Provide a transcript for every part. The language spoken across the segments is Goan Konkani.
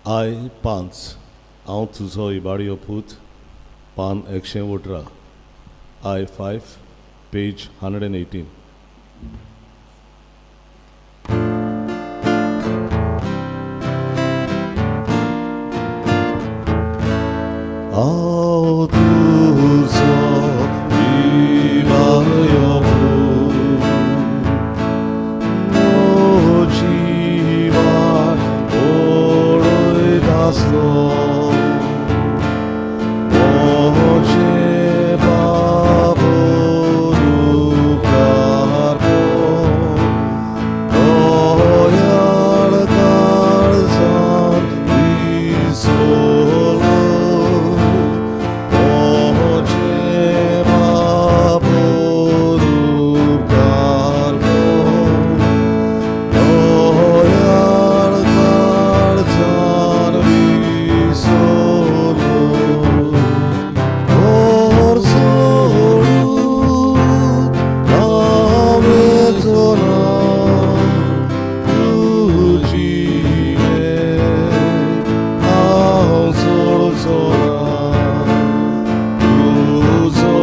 I पांच हांव तुजो इबाडयो पूत पान 118. I 5, page 118. हांव तुजो इबाडयो पूत म्हजी वाट पळयतासलो म्हजें पाप उपकार कर, दयाळ काळजान विसरलो म्हजें पाप उपकार कर, दयाळ काळजान विसरलो. घर सोडून हांव वचना, तुजी भेट हांव सोडचो ना. तुजो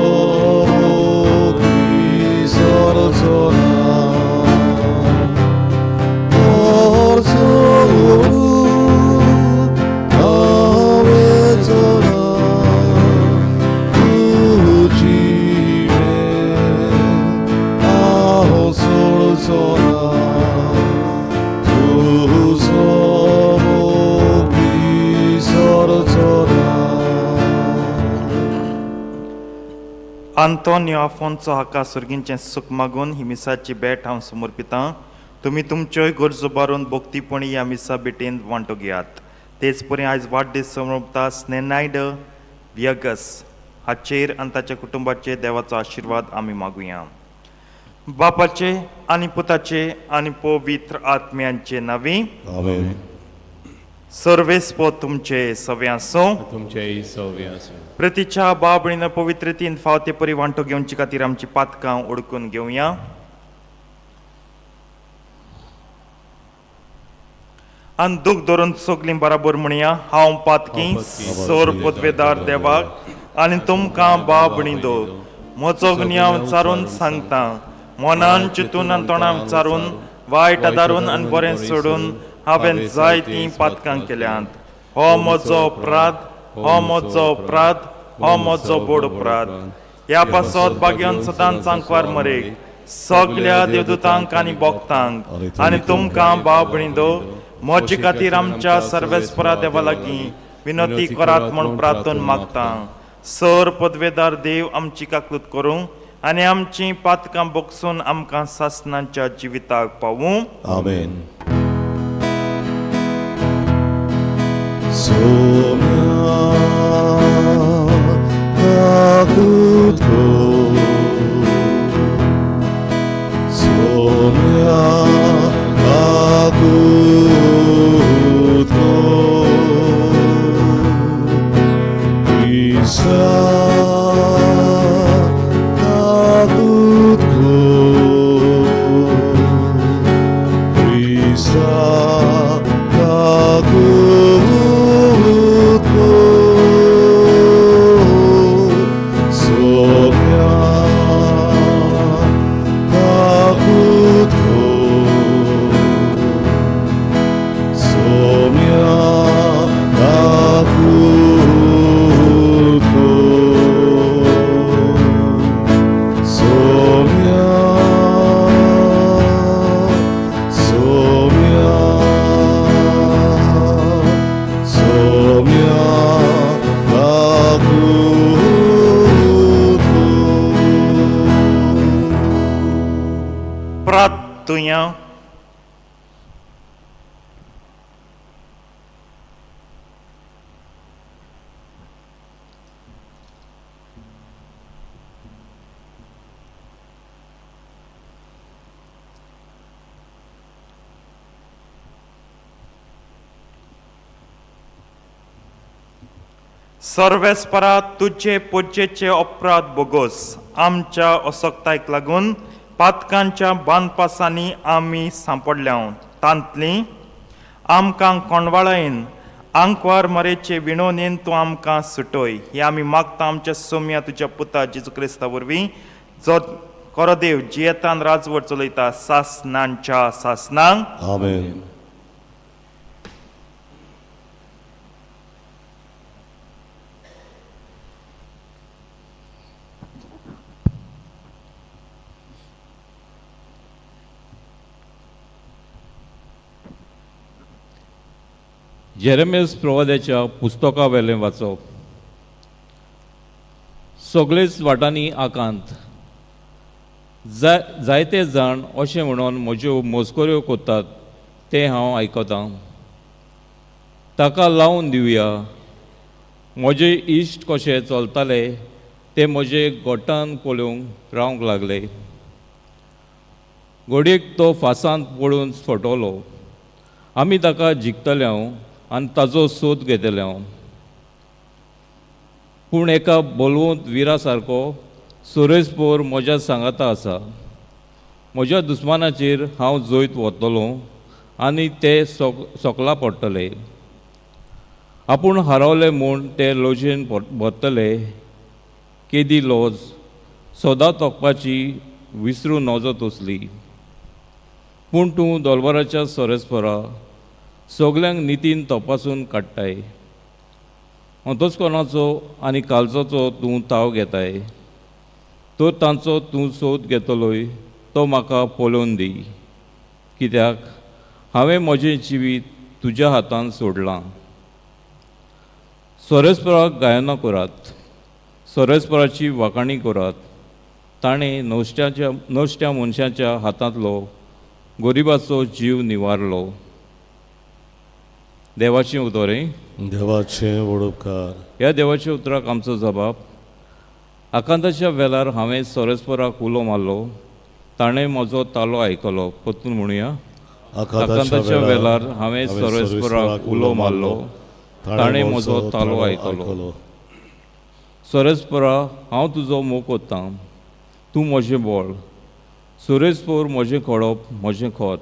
मोग विसरचो ना. घर सोडून हांव वचना, तुजी भेट हांव सोडचो ना. तुजो मोग विसरचो ना. आंतोनियो आफोन्सो हाका सर्गींचें सूख मागून ही मिसाची भेट हांव समर्पितां. तुमी तुमच्योय गरजो बारून भक्तीपणी ह्या मिसा भेटेंत वांटो घेयात. तेच परी आयज वाडदीस समर्पता स्नेनायड व्यगस हाचेर आनी ताच्या कुटुंबाचेर देवाचो आशिर्वाद आमी मागुया. बापाचे आनी पुताचे आनी पवित्र आत्म्यांचे नांवी. आमेन. सर्वेस्पो तुमचे सवे आसूं. तुमचेय सवे आसूं. प्रतिच्या बाबणीन पवित्रतेन फाव ते परी वांटो घेवचे खातीर आमची पातकां ओडकून घेवया. आनी दूख धरून सगलीं बराबर म्हणया, हांव पातकी सोर पदवेदार देवाक आनी तुमकां बाबणी दो म्हजो गुन्यांव विचारून सांगता. मनान चिंतून आनी तोंडान विचारून, वायट आदारून आनी बरें सोडून हांवें जायतीं पातकां केल्यांत. हो म्हजो अपराध, हो म्हजो अपराध, हो म्हजो बोड अपराध. ह्या पासत भाग्यान सदांच सांकवार मरेक सगल्या देवदूतांक आनी भक्तांक आनी तुमकां बाबणी दो म्हजे खातीर आमच्या सर्वेस्परा देवा लागीं विनंती करात म्हूण प्रार्थन मागता. सर पदवेदार देव आमची काकूत करूं आनी आमची पातकां बोगसून आमकां सासनाच्या जिविताक पावूं. आमेन. सोम्या काकूत कर, सोम्या काकूत कर, क्रिस्ता काकूत कर, क्रिस्ता काकूत कर, सोम्या काकूत कर, सोम्या काकूत कर, सोम्या, सोम्या, सोम्या काकूत कर. प्रार्थुया. सर्वेस्परा, तुजे पुजेचे अपराध बोगोस. आमच्या असक्तायक लागून पातकांच्या बांदपासांनी आमी सांपडल्या. तांतली आमकां कोंडवाळायन आंकवार मरेचे विणोनेन तूं आमकां सुटय. हे आमी मागता आमच्या सोम्या तुज्या पुता जेजू क्रिस्ता वरवीं, जो कोरो देव जियेतान राजवट चलयता सासनांच्या सासनांक. आमेन. जेरेमेस प्रवाद्याच्या पुस्तका वेलें वाचप. सगळेच वाटांनी आकांत जाय जायते जाण अशें म्हणून म्हज्यो मस्कऱ्यो करतात तें हांव आयकतां. ताका लावन दिवया. म्हजे इश्ट कशे चलताले ते म्हजे गोटान पळोवंक रावंक लागले. घडयेक तो फासांत पडून फटवलो. आमी ताका जिखतले हांव आनी ताजो सोद घेतले हांव. पूण एका बलवंत विरा सारको सुरेशपोर म्हज्या सांगाता आसा. म्हज्या दुस्मानाचेर हांव जैत वतलो आनी ते सोकला पडटले. आपूण हारवले म्हूण ते लजेन भरतले. केदी लॉज सदां तोखपाची विसरूं नजो तसली. पूण तूं दोलबराच्या सोरेस्परा सगल्यांक नितीन तपासून काडटाय. अंतस्कोणाचो आनी कालजोचो तूं ताव घेताय. तर तांचो तूं सोद घेतलोय तो म्हाका पळोवन दी. कित्याक हांवें म्हजें जिवीत तुज्या हातान सोडलां. सोरेस्पराक गायनां करात, सोरेस्पराची वाखाणी करात. ताणें नश्ट्या मनशाच्या हातांतलो गरिबाचो जीव निवारलो. देवाचें उतर हें. देवाचें व्हड उपकार. ह्या देवाच्या उतराक आमचो जबाब. आकांताच्या वेळार हांवें सोरेस्पराक उलो मारलो, ताणें म्हजो तालो आयकलो. परतून म्हणुया. आकांताच्या वेळार हांवें सोरेस्पराक उलो मारलो, ताणें म्हजो तालो आयकलो. सोरेस्परा, हांव तुजो मोग कोत्तां, तूं म्हजें बळ. सुरेस्पोर म्हजें खडप, म्हजें खोत,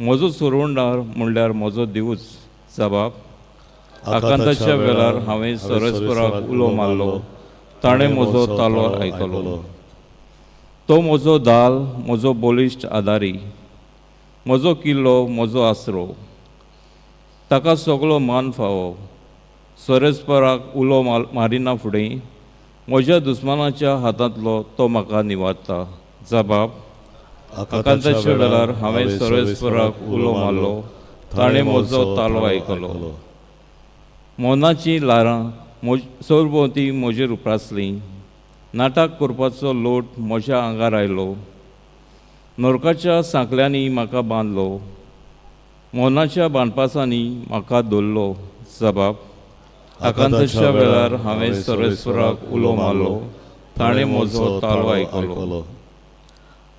म्हजो सोरवणदार म्हणल्यार म्हजो देवूच. जबाब. आकांताच्या वेळार हांवें सोरेस्पराक उलो मारलो, ताणें म्हजो तालो आयकलो. तो म्हजो दाल, म्हजो बळिश्ट आदारी, म्हजो किल्लो, म्हजो आसरो. ताका सगलो मान फावो. सोरेस्पराक उलो मारिना फुडें म्हज्या दुस्मानाच्या हातांतलो तो म्हाका निवारता. जबाब. आकांताच्या वेळार हांवें सोरेस्पराक उलो मारलो, ताणें म्हजो तालो आयकलो. मनाचीं ल्हारां सरभोंवती म्हजेर उप्रासलीं. नाटक करपाचो लोट म्हज्या आंगार आयलो. नरकाच्या सांकल्यांनी म्हाका बांदलो, मनाच्या बांदपासांनी म्हाका धरलो. जबाब. आकांताच्या वेळार हांवें सोरेस्पराक उलो मारलो, ताणें म्हजो तालो आयकलो.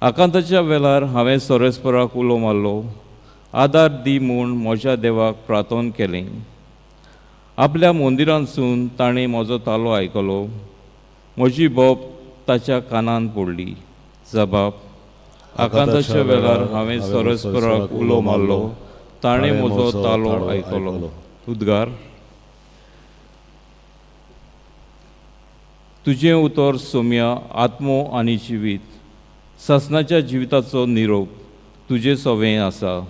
आकांताच्या वेळार हांवें सोरेस्पराक उलो मारलो, आदार दी म्हूण म्हज्या देवाक प्रार्थन केलें. आपल्या मंदिरांतसून ताणें म्हजो तालो आयकलो. म्हजी बोब ताच्या कानान पडली. जबाब. आकांताच्या वेळार हांवें सोरेस्पराक उलो मारलो, ताणें म्हजो तालो आयकलो. उद्गार. तुजें उतर सोम्या आत्मो आनी जिवीत, सासणाच्या जिविताचो निरोप तुजें सवें आसा.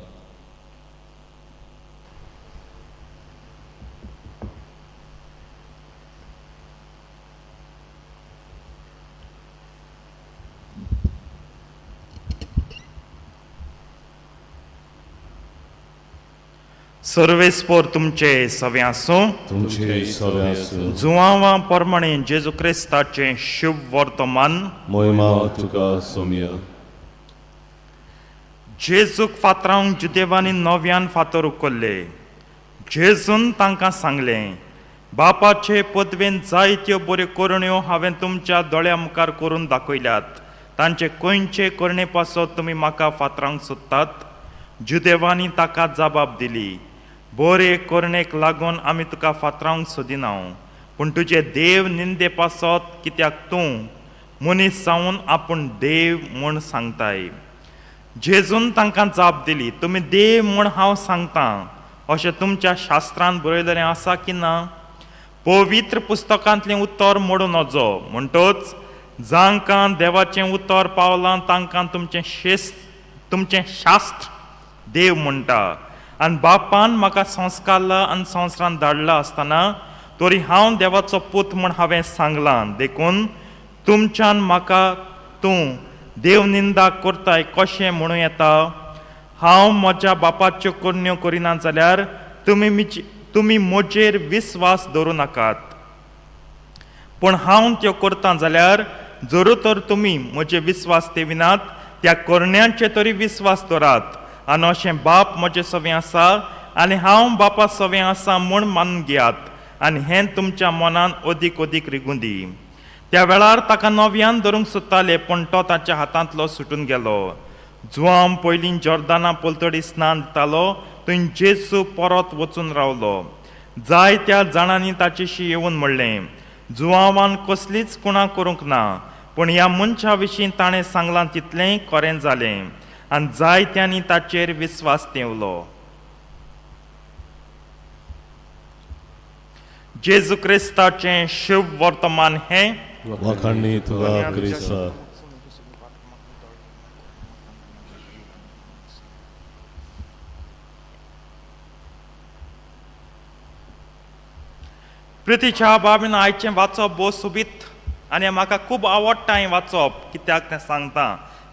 सर्वेस्पोर तुमचे सवे आसूं. तुमचे सवे आसूं. जुवांवा प्रमाणे जेजू क्रिस्ताचें शुभ वर्तमान. मोहिमा तुका सोम्या. जेजूक फातरावंक जुदेवांनी नव्यान फातर उखल्ले. जेजून तांकां सांगलें, बापाचे पदवेन जायत्यो बऱ्यो करण्यो हांवें तुमच्या दोळ्या मुखार करून दाखयल्यात. तांचे खंयचे करणे पासत तुमी म्हाका फातरावंक सोदतात? जुदेवांनी ताका जबाब दिली, बरे करणेक लागून आमी तुका फातरावंक सोदिना, पूण तुजे देव निंदे पासत, कित्याक तूं मनीस जावन आपूण देव म्हूण सांगताय. जेजून तांकां जाप दिली, तुमी देव म्हूण हांव सांगतां अशें तुमच्या शास्त्रांत बरयलेलें आसा की ना? पवित्र पुस्तकांतलें उतर मोडूं नजो. म्हणटच जांकां देवाचें उतर पावलां तांकां तुमचें शास्त्र देव म्हणटा. आनी बापान म्हाका संस्कारला आनी संवसारांत धाडला आसतना तरी हांव देवाचो पूत म्हूण हांवें सांगलां, देखून तुमच्यान म्हाका तूं देव निंदा करताय कशें म्हणूं येता? हांव म्हज्या बापाच्यो करण्यो करिना जाल्यार तुमी म्हजेर विस्वास दवरूं नाकात, पूण हांव त्यो करतां जाल्यार जरूर तर तुमी म्हजे विस्वास तेविनात, त्या करण्यांचे तरी विस्वास दवरात. आनी अशें बाप म्हजे सवें आसा आनी हांव बापा सवें आसा म्हूण मानून घेयात, आनी हें तुमच्या मनान अदीक अदीक रिगूं दी. त्या वेळार ताका नव्यान धरूंक सोदताले, पूण तो ताच्या हातांतलो सुटून गेलो. जुआंव पयलीं जॉर्दाना पलतडी स्नान दितालो थंय जेजू परत वचून रावलो. जायत्या जाणांनी ताचेशी येवन म्हणलें, जुआंवान कसलीच कुणा करूंक ना, पूण ह्या मनशा विशीं ताणें सांगलां तितलेंय खरें जालें. आनी जायत्यांनी ताचेर विस्वास तेवलो. जेजू क्रिस्ताचें शुभ वर्तमान हें. वाखाणणी तुका क्रिस्ता. प्रितीच्या बाबीन आयचें वाचप भोव सोबीत आनी म्हाका खूब आवडटा हें वाचप. कित्याक तें सांगता,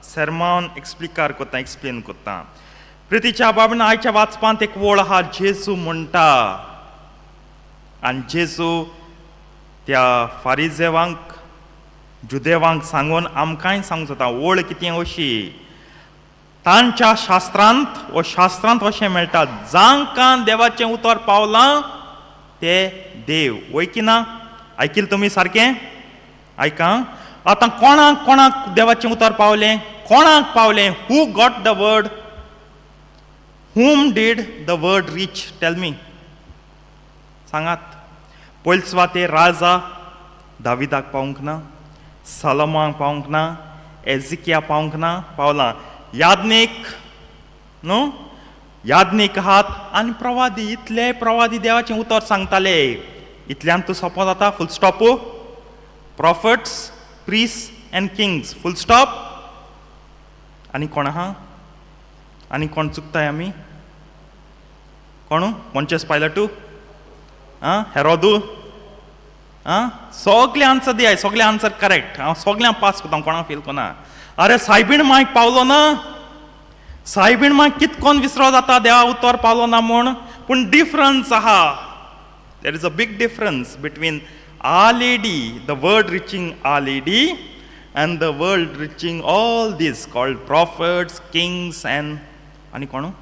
सेरमावन एक्सप्लिकार करता, एक्सप्लेन करता. प्रितीच्या बाबीन आयच्या वाचपांत एक वळ आहा, जेजू म्हणटा. आनी जेजू त्या फारिजेवांक जुदेवांक सांगून आमकांय सांगूंक जाता. वळ कितें अशी, तांच्या शास्त्रांत वो शास्त्रांत अशें मेळटा, जांकां देवाचें उतर पावलां ते देव. वय की ना? आयकील तुमी सारकें आयका. आतां कोणाक कोणाक देवाचें उतर पावलें, कोणाक पावलें? Who got the word? Whom did the word reach? Tell me, सांगात. पयले सुवातेर राजा दाविदाक पावूंक ना, सलोमाक पावूंक ना, एजिकिया पावूंक ना, पावलां याज्ञीक न्हू, याज्ञीक आहात आनी प्रवादी. इतले प्रवादी देवाचें उतर सांगताले. इतल्यान तूं सोंपो जाता, full stop. Prophets, priests and kings, full stop. आनी कोण आहा? आनी कोण चुकताय आमी? कोणू? पोंचेस पायलटू, आं, हेरोदू, आं, सगळे आन्सर दियाय, सगळे आन्सर करेक्ट. हांव सगळ्यांक पास करता, कोणाक फेल कोना. अरे सायबीण मायक पावलो ना, सायबीण मायक कितकोन विसरो जाता देवा उतर पावलो ना म्हूण. पूण डिफरन्स आहा. There is a big difference between Our Lady, the word reaching Our Lady, and the world reaching all these called prophets, kings and आनी कोण?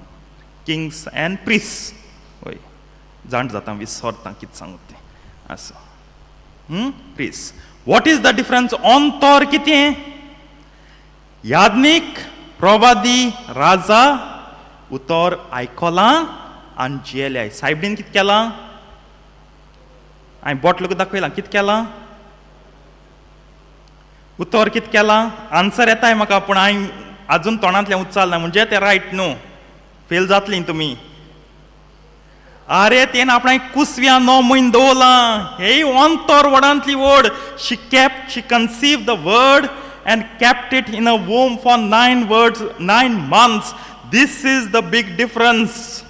Kings and priests. वय जाण जाता विसरता कितें सांगू तें. आसूं. Priests. What is the difference? अंतर कितें? याज्ञीक, प्रवादी, राजा उतर आयकलां आनी जियेले. सायबीन कितें केलां? हांवें बोट लोक दाखयलां. कितें केलां? उतर कितें केलां? आन्सर येताय म्हाका, पूण हांवें आजून तोंडांतलें उच्चारना, म्हणजे तें रायट न्हू, फेल जातलीं तुमी. आरे तेन आपणाक कुसव्या 9 म्हयने दवरलां. हेय अंतर व्हडांतली व्हड. She conceive the word and kept it in a womb for 9 months. This is the big difference.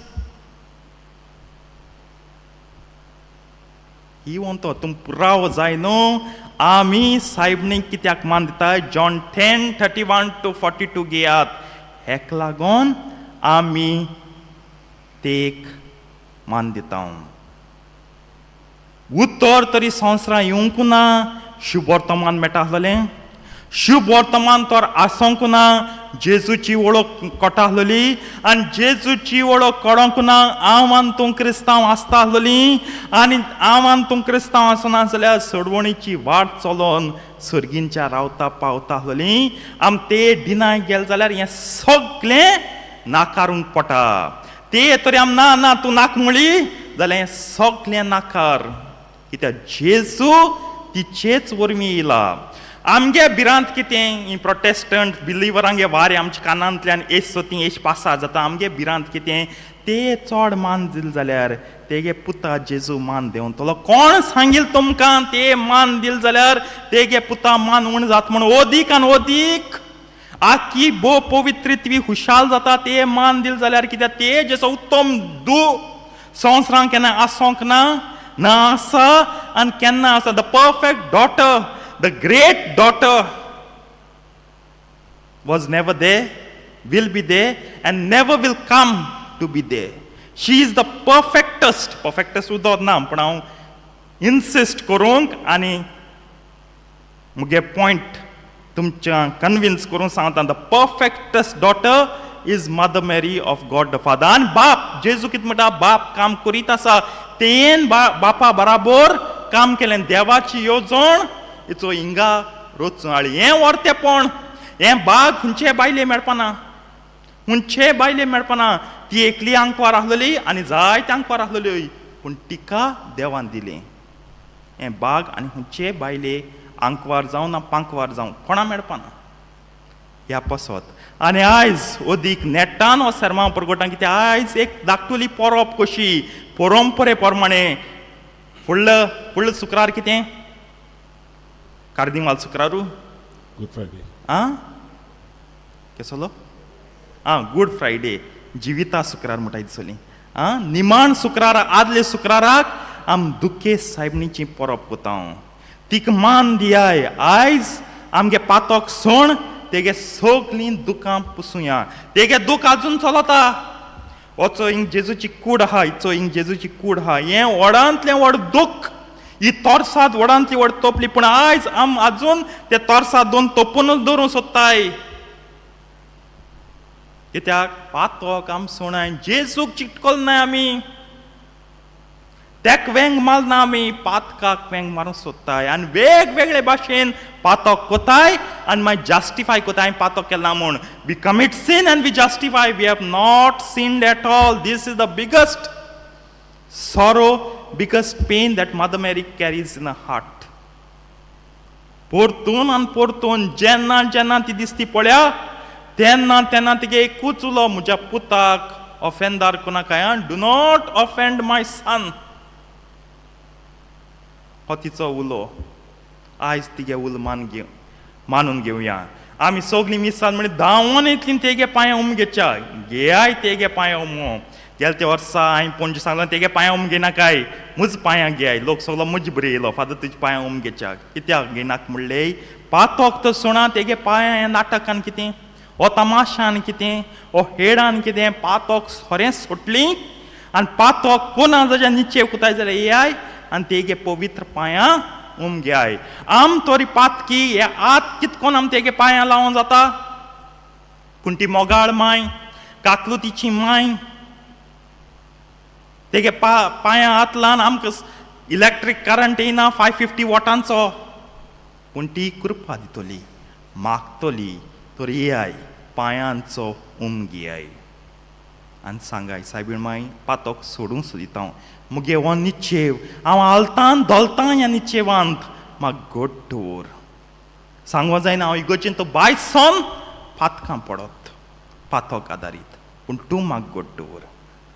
ही अंतर तुम पुरावो जाय न्हू. आमी सायबणीक कित्याक मान दिता? जॉन 10:31-42 घेयात. हेक लागून आमी तेक मान दिता. उतर तरी संवसारां येवंक ना, शुभ वर्तमान मेळटा आसलेलें. शुभ वर्तमान तर आसोंक ना, जेजूची वळख कळटा आसलेली. आनी जेजूची वळख कळोंक ना, हांव आनी तूं क्रिस्तांव आसता आसलेली. आनी हांव आनी तूं क्रिस्तांव आसना जाल्यार सोडवणीची वाट चलोन सर्गींच्या रावता पावता आसलेली. आम ते डिनाय गेले जाल्यार हें सगळें नाकारूंक पडटा. ते तरी आम ना ना तूं नाक म्हणली जाल्यार हें सगळें नाकार. कित्याक जेजू तिचेच वरवीं येयला. आमगे भिरांत कितें, ही प्रोटेस्टंट बिलिवरांगे वारें आमच्या कानांतल्यान एश सोती एश पासा जाता. आमगे भिरांत कितें, ते चड मान दिल जाल्यार तेगे पुता जेजू मान देंवतलो. कोण सांगील तुमकां ते मान दिल जाल्यार तेगे पुता मान उण जात म्हण? ओदीक आनी ओदीक आखी भो पवित्रित्वी हुशाल जाता ते मान दिल जाल्यार. कित्याक ते जसो उत्तम दू संवसारांत केन्ना आसोंक ना, ना आसा आनी केन्ना आसा. The perfect daughter, the great daughter was never there, will be there, and never will come to be there. She is the perfectest, perfectest उदक ना, पूण हांव इन्सिस्ट करूंक आनी मुगे पॉयंट तुमच्या कन्विन्स करूंक सांगता, the perfectest daughter is Mother Mary of God the Father. आनी बाप जेजू कितें म्हणटा, बाप काम करीत आसा, तेन बापा बराबर काम केलें. देवाची येवजण हिचो हिंगा रोचून हाडली. हें वर्तेपण, हें बाग खंयचे बायले मेळपाना, खंयचे बायले मेळपाना. ती एकली आंकवार आसलेली आनी जायते आंकवार आसलेल्यो, पूण तिका देवान दिलें हें बाग. आनी खंयचे बायले आंकवार जावं ना पांकवार जावं कोणा मेळपाना ह्या पसत. आनी आयज अदीक नेटान हो सेर्मांव परगटां, कित्याक आयज एक धाकटुली परब कशी परंपरे प्रमाणे फुडलो फुडलो शुक्रार कितें, कार्निवाल शुक्रारू. Good Friday. आं, केसलो आं, गुड फ्रायडे, जिविता शुक्रार म्हणटा दिसली. आं, निमाण शुक्रार, आदले शुक्राराक आम दुखे सायबणीची परब कोता. तिका मान दियाय. आयज आमगे पातक सोण तेगे सगलीं दुकां पुसुया. तेगे दुख आजून चलता. वचो हिंग जेजूची कूड आहा, हिचो हिंग जेजूची कूड आहा. हें व्हडांतलें व्हड दुख्ख, ही तोरसाद व्हडांतली व्हड तोपली, पूण आयज आम आजून ते तोरसाद दोन तोपुनूच दवरूंक सोदताय. कित्याक पातोक आम सोणाय, जेजूक चिटकल नाय आमी, तेक वेंग मारना आमी, पातकाक वेंग मारूंक सोदताय आनी वेगवेगळे भाशेन पातक कोताय आनी मागीर जस्टिफाय कोताय पातक केला म्हूण. We commit sin and we justify we have not sinned at all. This is the biggest sorrow, biggest pain that Mother Mary carries in her heart. परतून आनी परतून जेन्ना जेन्ना ती दिसती पळया, तेन्ना तेन्ना तिगे एकूच उलो, म्हज्या पुताक ऑफेंदार कोणाकाय, do not offend my son. हो तिचो उलो. आयज तिगे उलो मान घेव मानून घेवया आमी. सगलीं मिसाल म्हणजे धांवोन येतलीं तेगे पांया उम घेच्या. घेयाय तेगे पांया उमो. गेले ते वर्सा हांवें पणजे सांगलें, तेगे पांया उम घेयनाकाय, म्हज पांयां घेयाय. लोक सगलो म्हज बरी येयलो, फादर तुज्या पांयां उम घेच्याक कित्याक घेयनाक म्हणले. पातोक तर सोणा, तेगे पांयां हें नाटकान कितें, हो तमाशान कितें, हो हेडान कितें. पातोक सोरें सोटली आनी पातोक कोना जाच्या निचे कुताय जाल्यार येयाय आनी तेगे पवित्र पांयां उम घेयाय. आम तोरी पातकी, हे आत कितकोन आम तेगे पांयां लावूं जाता? पूण ती मोगाळ माय, काकलुतीची माय, तेगे पांयां हात लावन आमकां इलेक्ट्रीक करंट येयना 550 वॉटांचो, पूण ती कृपा दितली. मागतली तर येयाय, पांयांचो उम घेयाय आनी सांगाय, सायबीण माय, पातोक सोडूंक सोदिता हांव, मुगे हो निचेव, हांव आलतान धोलतां ह्या निचेवांत, म्हाका घट दवर. सांगो जायना, हांव इगर्जेन तो बायसोन पातकां पडत, पातक आदारीत, पूण तूं म्हाका घट दवर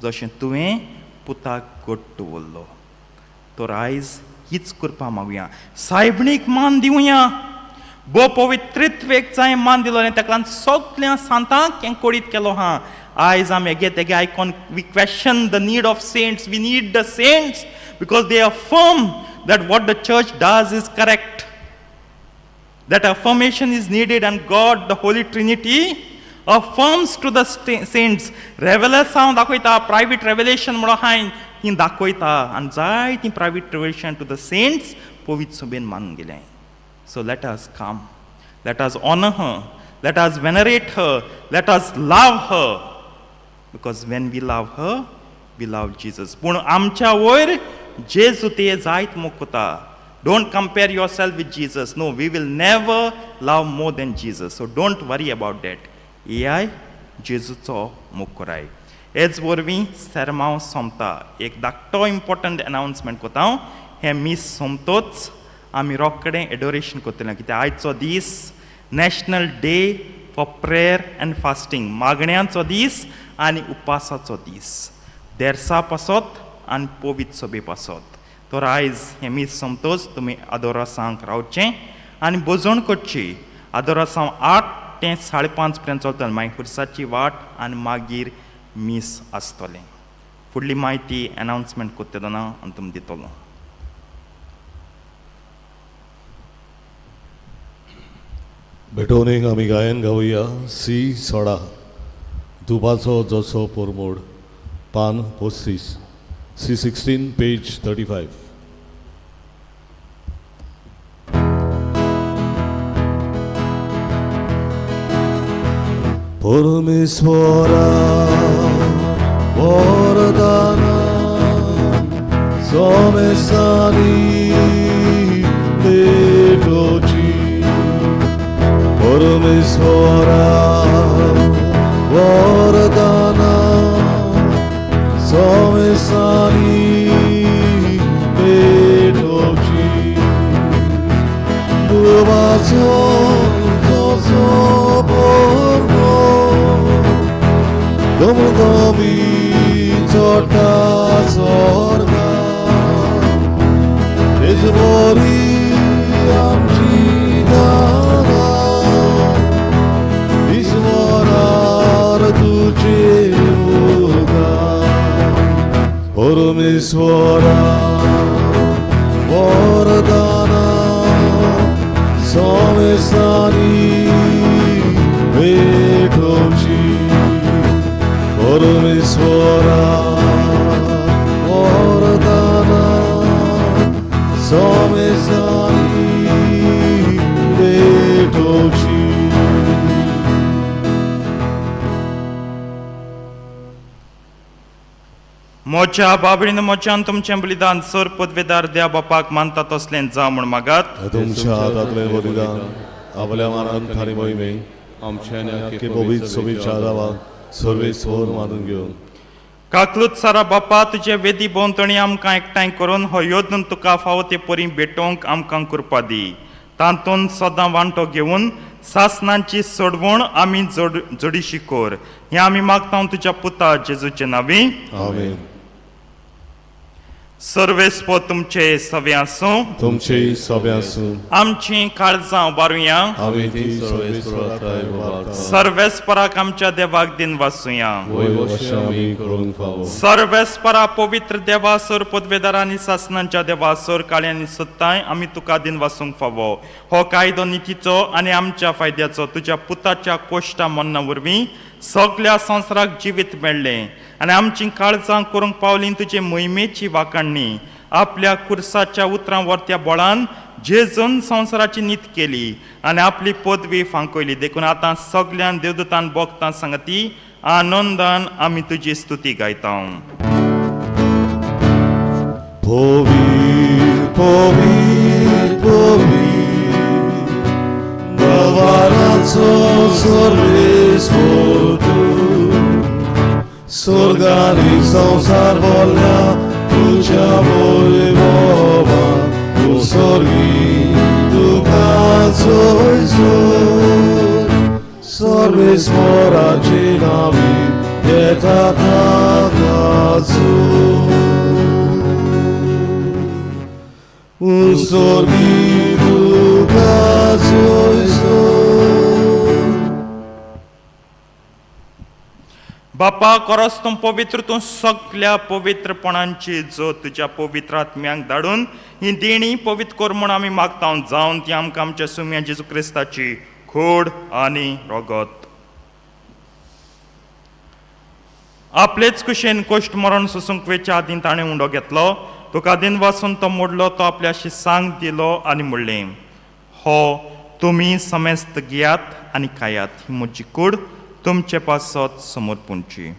जशें तुवें पुताक घट दवरलो. तर आयज हीच कृपा मागुया, सायबणीक मान दिवया. भो पवित्रित्वेक जाय मान दिलो आनी ताका लागून सगल्या सांतांक हें कोडीत केलो हा. आयज आमी हेगे तेगे आयकोन we question the need of saints. We need the saints because they affirm that what the church does is correct. That affirmation is needed, and God, the Holy Trinity, affirms to the saints. Revelation दाखयता, private revelation म्हणून हांय ती दाखयता आनी जाय ती private revelation to the saints पवित्र सभेन मानून गेलें. So let us come, let us honor her, let us venerate her, let us love her, because when we love her, we love Jesus. पूण आमच्या वयर जेजू ते जायत मोग कोता. Don't compare yourself with Jesus. No, we will never love more than Jesus, so don't worry about that. येयाय, जेजूचो मोग कराय. हेच वरवीं सेर्मांव सोंपता. एक धाकटो इम्पॉर्टंट अनावन्समेंट कोता हांव. हें मीस सोंपतोच आमी रोखडें एडोरेशन करतले कित्याक आयचो दीस national day for prayer and fasting, मागण्यांचो दीस आनी उपासाचो दीस, देरसा पासत आनी पवित्र सभे पासत. तर आयज हें मीस सोमतोच तुमी आदोरासांक रावचें आनी भोजण करची. आदोरासांव 8 ते 5:30 पर्यंत चलतलें, मागीर खुर्साची वाट आनी मागीर मीस आसतलें. फुडली म्हायती एनावन्समेंट करता तेन्ना आनी तुमकां दितलो. भेटवणेक आमी गायन गावया सी 16 दुबाचो जसो पोरमोड, पान 35, सी 16 पेज 35. परमेश्वरा वरदाना सोमेसानी भेटोची, परमेश्वरा वरदाना सोमेसानी भेटोची, दुबाचो जसो पोरमोड दमदमी चोटा स्वर्गा, तेजबरी आमची दाना, ईश्वरार तुझे उगार. परमेश्वरा वरदाना सोमेसानी भेटोची, परमेश्वरा वरदाना सोमेसानी भेटोची. म्हज्या बाबडीन म्हज्यान तुमचें बलिदान सर पदवेदार द्या बापाक मानता तसलें जावं म्हूण मागात. तुमच्या हातांतलें बलिदान आपल्या मानान थारी मोहिमे आमच्या पवित्र सोबीच्या दावाक सर्वेस्वर मानून घेवन काकलूत सारा बापा, तुजे वेदी भोंवतणी आमकां एकठांय करून हो योदून तुका फावो ते परी भेटोवंक आमकां कृपा दी. तातूंत सदां वांटो घेवन सासनांची सोडवण आमी जोडीशी कर. हें आमी मागता तुज्या पुता जेजूचे नांवी. आमेन. सर्वेस्पो तुमचे सवे आसूं, तुमचे सभे आसूं. आमची काळजां उबारुया. आमी ती सर्वेस्वरा थाय उबारता. सर्वेस्पराक आमच्या देवाक दिन वासुया. वय वशे आमी करूंक फावो. सर्वेस्परा पवित्र देवा सर पदवेदार आनी सासनांच्या देवा सर काळ्यांनी सत्ताय आमी तुका दिन वासूंक फावो. हो कायदो नितीचो आनी आमच्या फायद्याचो तुज्या पुताच्या कोश्टा मन्ना वरवीं सगल्या संवसाराक जिवीत मेळ्ळें आनी आमची काळजां करूंक पावली तुजे मोहिमेची वाखाणणी. आपल्या कुर्साच्या उतरां वर्त्या बळान जेजून संवसाराची नीत केली आनी आपली पदवी फांकयली. देखून आतां सगल्यान देवदूतान बोगतां सांगती आनंदान आमी तुजी स्तुती गायता. पवित्र पवित्र पवित्र दरबाराचो सर्वेस्पर तूं, स्वर्गानी संवसार भरल्या तुज्या वैभवान, तूं स्वर्गी तुका जयजय. सर्वेस्पराचे नांवी येता ताकाचो, स्वर्गी तुका जयजय. बापा कोरस तूं पवित्र, तूं सगल्या पवित्रपणांची जो तुज्या पवित्र आत्म्यांक धाडून ही देणी पवित्र कर म्हूण आमी मागता. जावन ती आमकां आमच्या सुम्या जेजू क्रिस्ताची खोड आनी रगत. आपलेच कुशेन कोश्ट मरण सोसूंक वेच्या आदीं ताणें उंडो घेतलो, तुका दिन वासून तो मोडलो, तो आपल्या शिसांक दिलो आनी म्हणलें, हो तुमी समेस्त घेयात आनी खायात, ही म्हजी कूड तुमचे पासत समर्पूणची.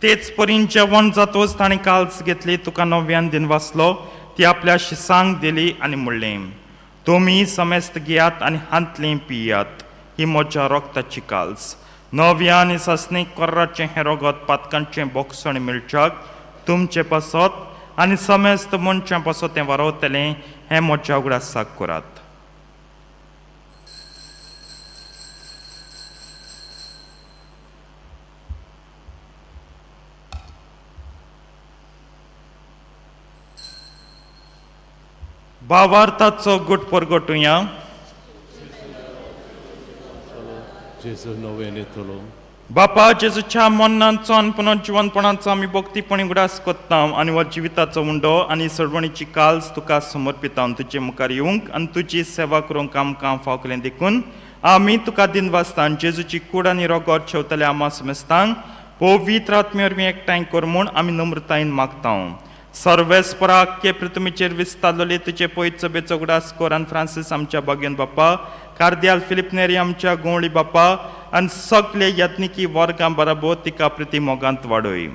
तेच परीन जेवण जातोच ताणें काल्स घेतली, तुका नव्यान दिन वाचलो, ती आपल्या शिसांक दिली आनी म्हणलें, तुमी समेस्त घेयात आनी हांतलीं पियात. ही म्हज्या रोगताची काल्स. नव्या आनी सासणीक कोर्राचें हें रोगत पातकांचें बोगसण मेळच्याक तुमचे पासत आनी समेस्त मनशां पासत तें वारवतलें. हें म्हज्या उगडासाक करात. भावार्थाचो गुट परगटुया. जेजू नव्यान येतलो. बापा जेजूच्या मरणाचो आनी पुनर्जिवनपणाचो आमी भक्तीपणी उगडास कोत्ता आनी हो जिविताचो उंडो आनी सरवणीची काल्स तुका समर्पिता. तुजे मुखार येवंक आनी तुजी सेवा करूंक आमकां फाव केलें देखून आमी तुका दिनवासता. जेजूची कूड आनी रोगोत शेवतले आमा समेस्तांक पवित्र आत्मे वरवीं एकठांय कर म्हूण आमी नम्रतायेन मागता. सर्वेस्परा आख्खे पृथ्वीचेर विस्तारलेले तुजे पयत सभेचो उगडास कर आनी फ्रांसीस आमच्या बागेन बापा, कार्दियाल फिलीप नेरी आमच्या गोंवळी बापा आनी सगळे यत्निकी वर्गां बराबर तिका प्रिती मोगांत वाडय.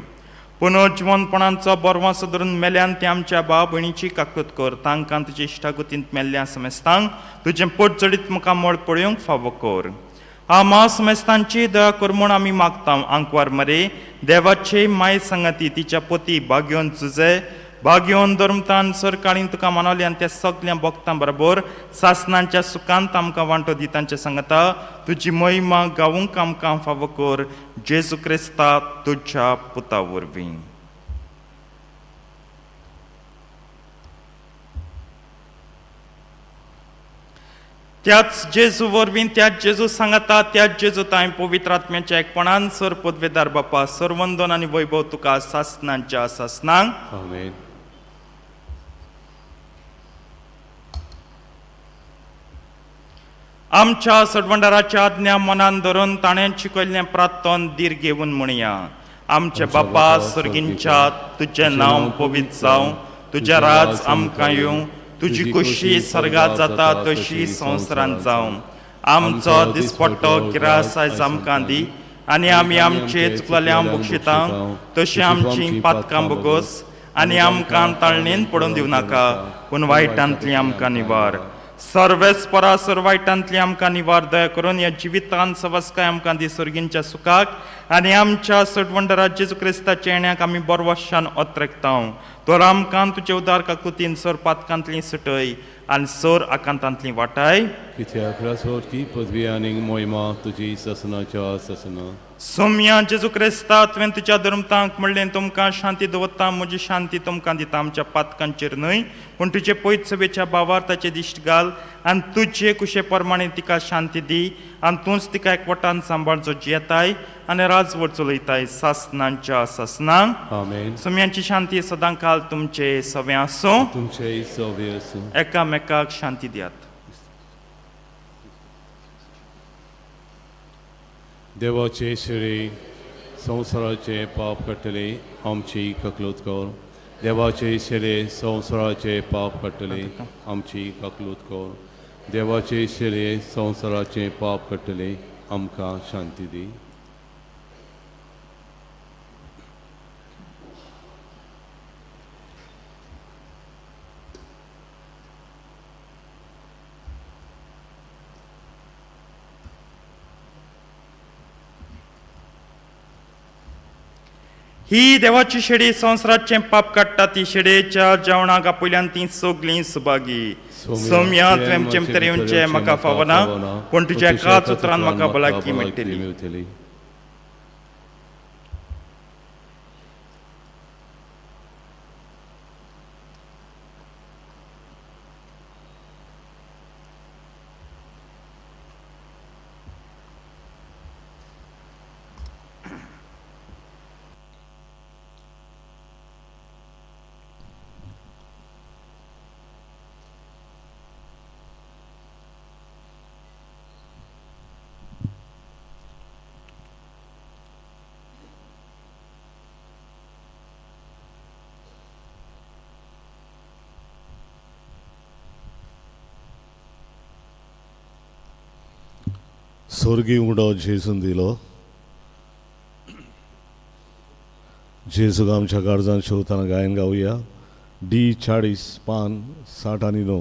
पुनर्जिवनपणाचो बरवासो धरून मेल्यान ते आमच्या भाव भयणीची काकूत कर. तांकां तुजे इश्टागतींत मेल्ल्या समेस्तांक तुजें पोट चडीत मुखार मोळ पळोवंक फावो कर. आमा समेस्तांची दया कर म्हूण आमी मागता. आंकवार मरे देवाचे माय सांगाती तिच्या पती बागयोन जुजे बागयोन धर्मतान सरकाळीन तुका मानवली आनी त्या सगल्या भक्तां बरोबर सासनांच्या सुखांत आमकां वांटो दी. तांचे सांगता तुजी महिमा गावूंक आमकां फावो कर. जेजू क्रिस्ता तुज्या पुता वरवीं. त्याच जेजू वरवीं, त्याच जेजू सांगाता, त्याच जेजू तांय पवित्र आत्म्याच्या एकपणान सर पदवेदार बापा सर्वंदन आनी वैभव तुका सासनांच्या सासनांक. आमेन. आमच्या सडवंडाराच्या आज्ञा मनान धरून ताणें शिकयल्लें प्रार्थन धीर घेवन म्हणया. आमचे बापा सर्गींच्या, तुजें नांव पवित्र जावं, तुजें राज आमकां येवं, तुजी खुशी सर्गात जाता तशी संवसारांत जावं. आमचो दिसपट्टो गिरास आयज आमकां दी आनी आमी आमचे चुकलेल्या बक्षिता तशी आमची पातकां बोगोस आनी आमकां ताळणेन पडून दिवं नाका, पूण वायटांतली आमकां निवार. सर्वेस्परा सर वायटांतली आमकां निवार. दया करून ह्या जिवितान सवस्काय आमकां दी सर्गींच्या सुखाक आनी आमच्या सटवंडरा जेजू क्रिस्ताच्या येण्याक आमी बरवशान ओत्रेकता. तर आमकां तुजे उदार काकुतीन सर पातकांतली सुटय आनी सर आकांतांतली वाटाय. कित्याक रासवती पदवी आनी मोहिमा तुजी ससनाच्या ससना. सोम्या जेजू क्रिस्ता, तुवें तुज्या धर्मतांक म्हणलें तुमकां शांती दवरता, म्हजी शांती तुमकां दिता. आमच्या पातकांचेर न्हय पूण तुजे पयत सभेच्या भावार्थाचे दिश्ट घाल आनी तुजे कुशे प्रमाणे तिका शांती दी आनी तूंच तिका एकवटान सांबाळ जो जियेताय आनी राजवट चलयताय सासनांच्या सासनांक. आमेन. सोम्यांची शांती सदां काल तुमचे सवें आसूं. तुमचे सवे आसूं. एकामेकाक शांती दियात. देवाचे शिरे संवसाराचे पाप काडटले आमची ककलूत कर. देवाचे शिरे संवसाराचे पाप काडटले आमची ककलूत कर. देवाचे शिरे संवसाराचे पाप काडटले आमकां शांती दी. ही देवाची शेडी संवसाराचें पाप काडटा. ती शेडयेच्या जेवणाक आपयल्यान ती सगलीं सुभागी. सोम्या, तुवें आमचे भितर येवचें म्हाका फावना, पूण तुज्या एकाच उतरान म्हाका भलायकी मेळटली. मेळटली. स्वर्गीय उडो जेजून दिलो. जेजूक आमच्या गरजान शेवताना गायन गावया. डी 40 पान 69.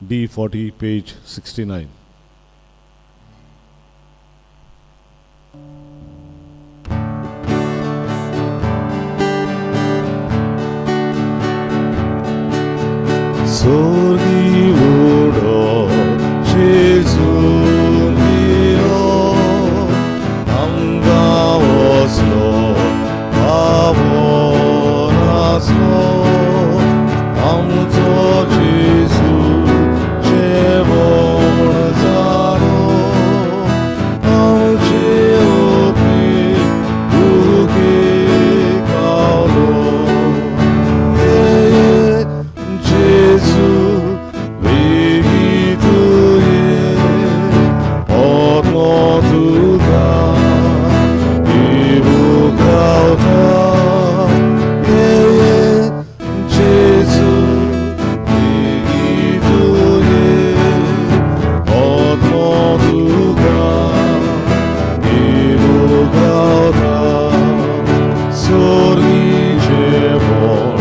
D40, page 69. Sorgi udo Jesu mio Anga oslo Avonaslo आमचो जेजू जेवण जालो आमचे ओपी दुखे कालो जेजू वेगी तुये आत्मो तुका दिवूंक रावता जेजू वेगी तुये आत्मो तुका दिवूंक रावता सोर्गी जेवण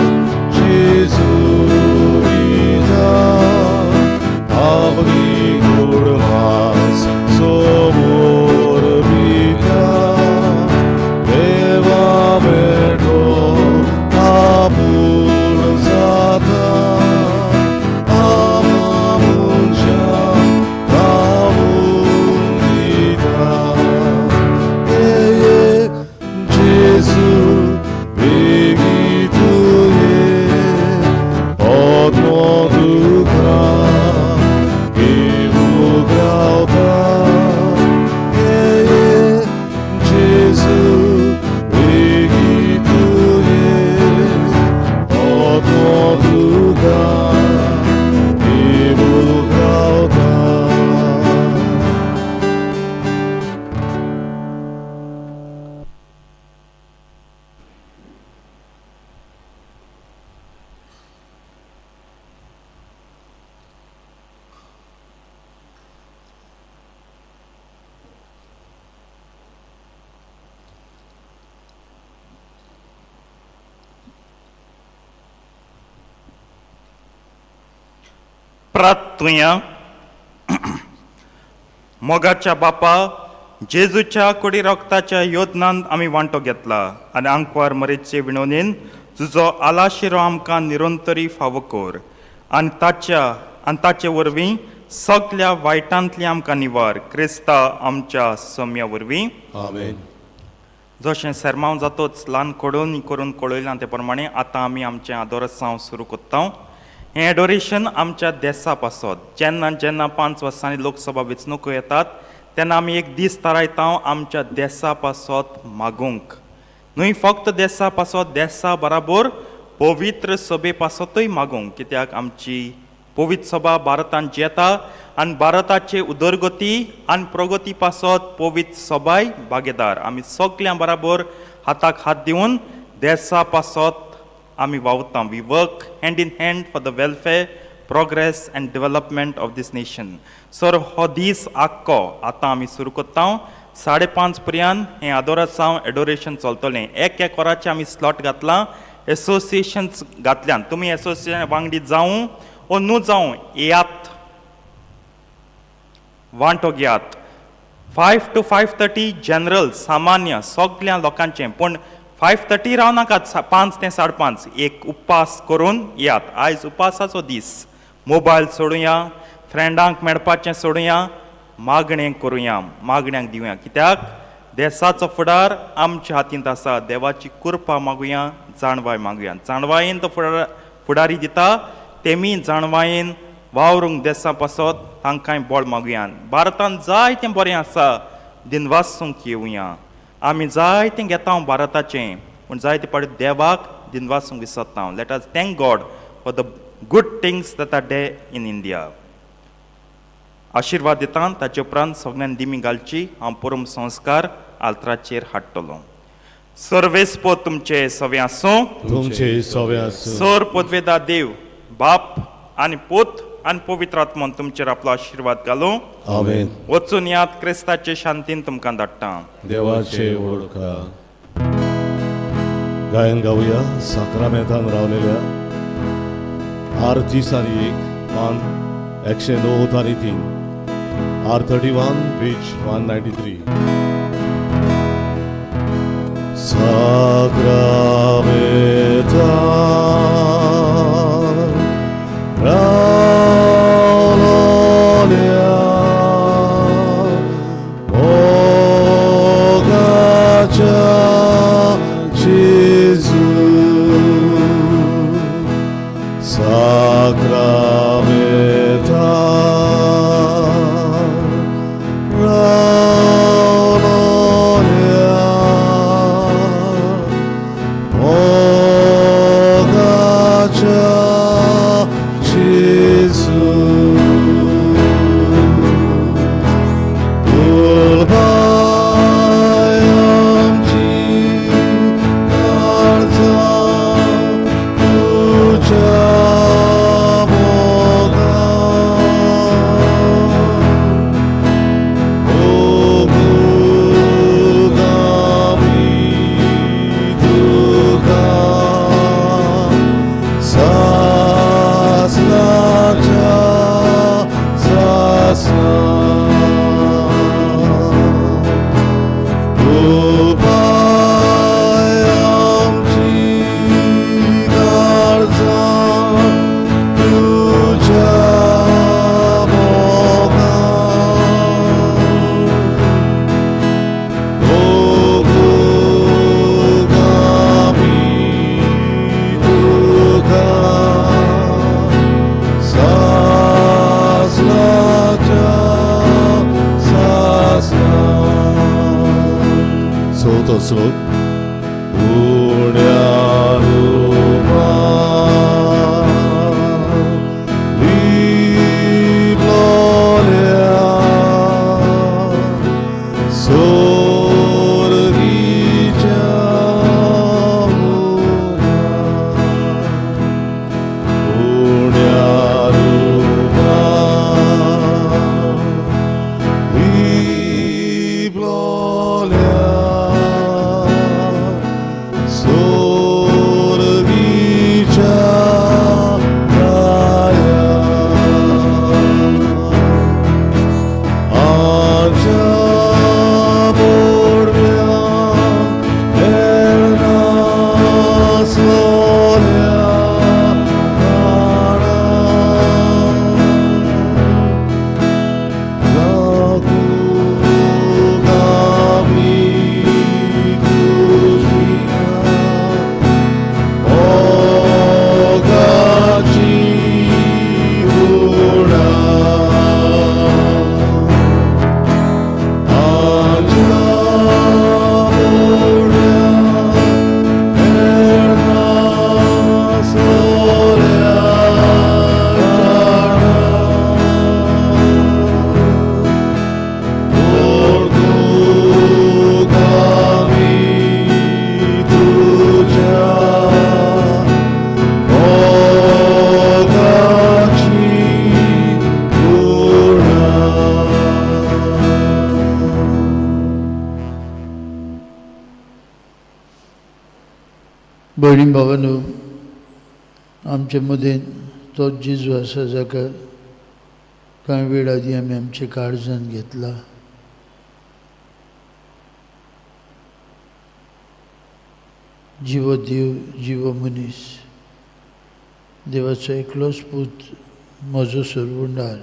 जेजू दिता आपली गुडमास सोबोर पिता देवा बेटो आपूण जाता आमा मनशा रावून दिता जेजू बेगी तुये आत्मो तुका घेवूंक रावता जेजू बेगी तुये आत्मो तुका घेवूंक रावता. प्रार्थुया. मोगाच्या बापा, जेजूच्या कुडी रक्ताच्या योदनांत आमी वांटो घेतला आनी आंकवार मरेचे विणवणेन तुजो आलाशिरो आमकां निरंतरी फावो कर आनी ताच्या आनी ताचे वरवीं सगल्या वायटांतली आमकां निवार, क्रिस्ता आमच्या सम्या वरवीं. आमेन. जशें सेर्मांव जातोच ल्हान कडून करून कळयलां ते प्रमाणे आतां आमी आमचें आदोरसांव सुरू कोत्ता. हें एडोरेशन आमच्या देसा पासत. जेन्ना जेन्ना 5 वर्सांनी लोकसभा वेंचणुको येतात तेन्ना आमी एक दीस थारायता आमच्या देसा पासत मागूंक. न्हय फक्त देसा पासत, देसा बराबर पवित्र सभे पासतूय मागूंक, कित्याक आमची पवित्र सभा भारतांत येता आनी भारताचे उदरगती आनी प्रगती पासत पवित्र सभाय भागीदार. आमी सगल्यां बराबर हाताक हात दिवन देसा पासत आमी वावुरता. We work hand in hand for the welfare, progress and development of this nation. Sir हो दीस आख्खो आतां आमी सुरू कोत्ता. 5:30 पर्यंत हें आदोरासांव एडोरेशन चलतलें. एक एक वराचें आमी स्लॉट घातलां, एसोसिएशन्स घातल्यान. तुमी एसोसिएशन वांगडी जावं ओ न्हू जावं, येयात, वांटो घेयात. 5 to 5:30 general, सामान्य सगल्या लोकांचें. पूण 5:30 रावनाकात, 5 ते 5:30 एक उपास करून येयात. आयज उपासाचो दीस. मोबायल सोडुया, फ्रेंडांक मेळपाचें सोडुया, मागणें करुया, मागण्यांक दिवया, कित्याक देसाचो फुडार आमच्या हातींत आसा. देवाची कृपा मागुया, जाणवाय मागुया. जाणवायेन तो फुडारी दिता, तेमी जाणवायेन वावरूंक देसा पासत तांकांय बळ मागुया. भारतान जायतें बरें आसा, दिनवासूंक येवया. आमी जायतें घेता भारताचें, पूण जायते फावटी देवाक दिनवासूंक विसरता. Let us thank God for the good things that are there in India. आशिर्वाद दिता, ताचे उपरांत सगळ्यान दिमी घालची. हांव परम संस्कार आल्तराचेर हाडटलो. सर्वेस्पो तुमचे सवे आसूं. तुमचे सवे आसूं. सर पदवेदा देव बाप आनी पूत आनी पवित्र आत्मन तुमचेर आपलो आशिर्वाद घालूं. आमेन. वचून यात, क्रिस्ताचे शांतीन तुमकां धाडटा. देवाचे ओळखा गायन गाऊया. साक्रामेंतान रावलेल्या आरती सारी एक पान 193, R31, page 193. Sacramental Raulonia Mogacha Gesù Sacramental Raulonia Mogacha Gesù Ulbayam Ji Karza Tuja Moga Ogugami Duga Sasnaja Sasna Upayam Jigarza Tuja Moga Ogugami Duga Sasnaja Sasna. चवथो श्लोक. उण्या रुपा लिपलोल्या सोर्गीच्या उण्या उण्या रुपा लिपलोल्या सोर्गीच्या राया आमच्या बोडव्यांक मेळनासलोल्या कारणान जागुगामी तुज्या मोगाची उडा आमच्या बोडव्यांक मेळनासलोल्या कारणान ओळखुगामी तुज्या मोगाची उडा. भयणी भावांनो, आमचे मदें तोच जेजू आसा जाका कांय वेळ आदीं आमी आमच्या काळजान घेतला. जिवो देव, जिवो मनीस, देवाचो एकलोच पूत, म्हजो सरवंडार.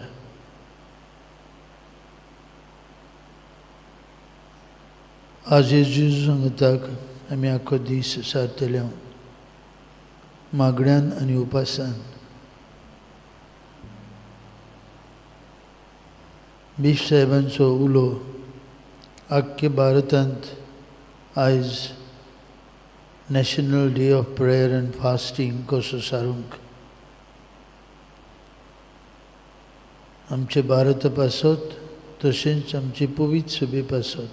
आज जेजू सांगताक आमी आख्खो दीस सारतले मागण्यान आनी उपासान. बीफ साहेबांचो उलो आख्खे भारतांत आयज National Day of Prayer and Fasting कसो सारूंक आमचे भारता पासत तशेंच आमचे पवित्र सभे पासत.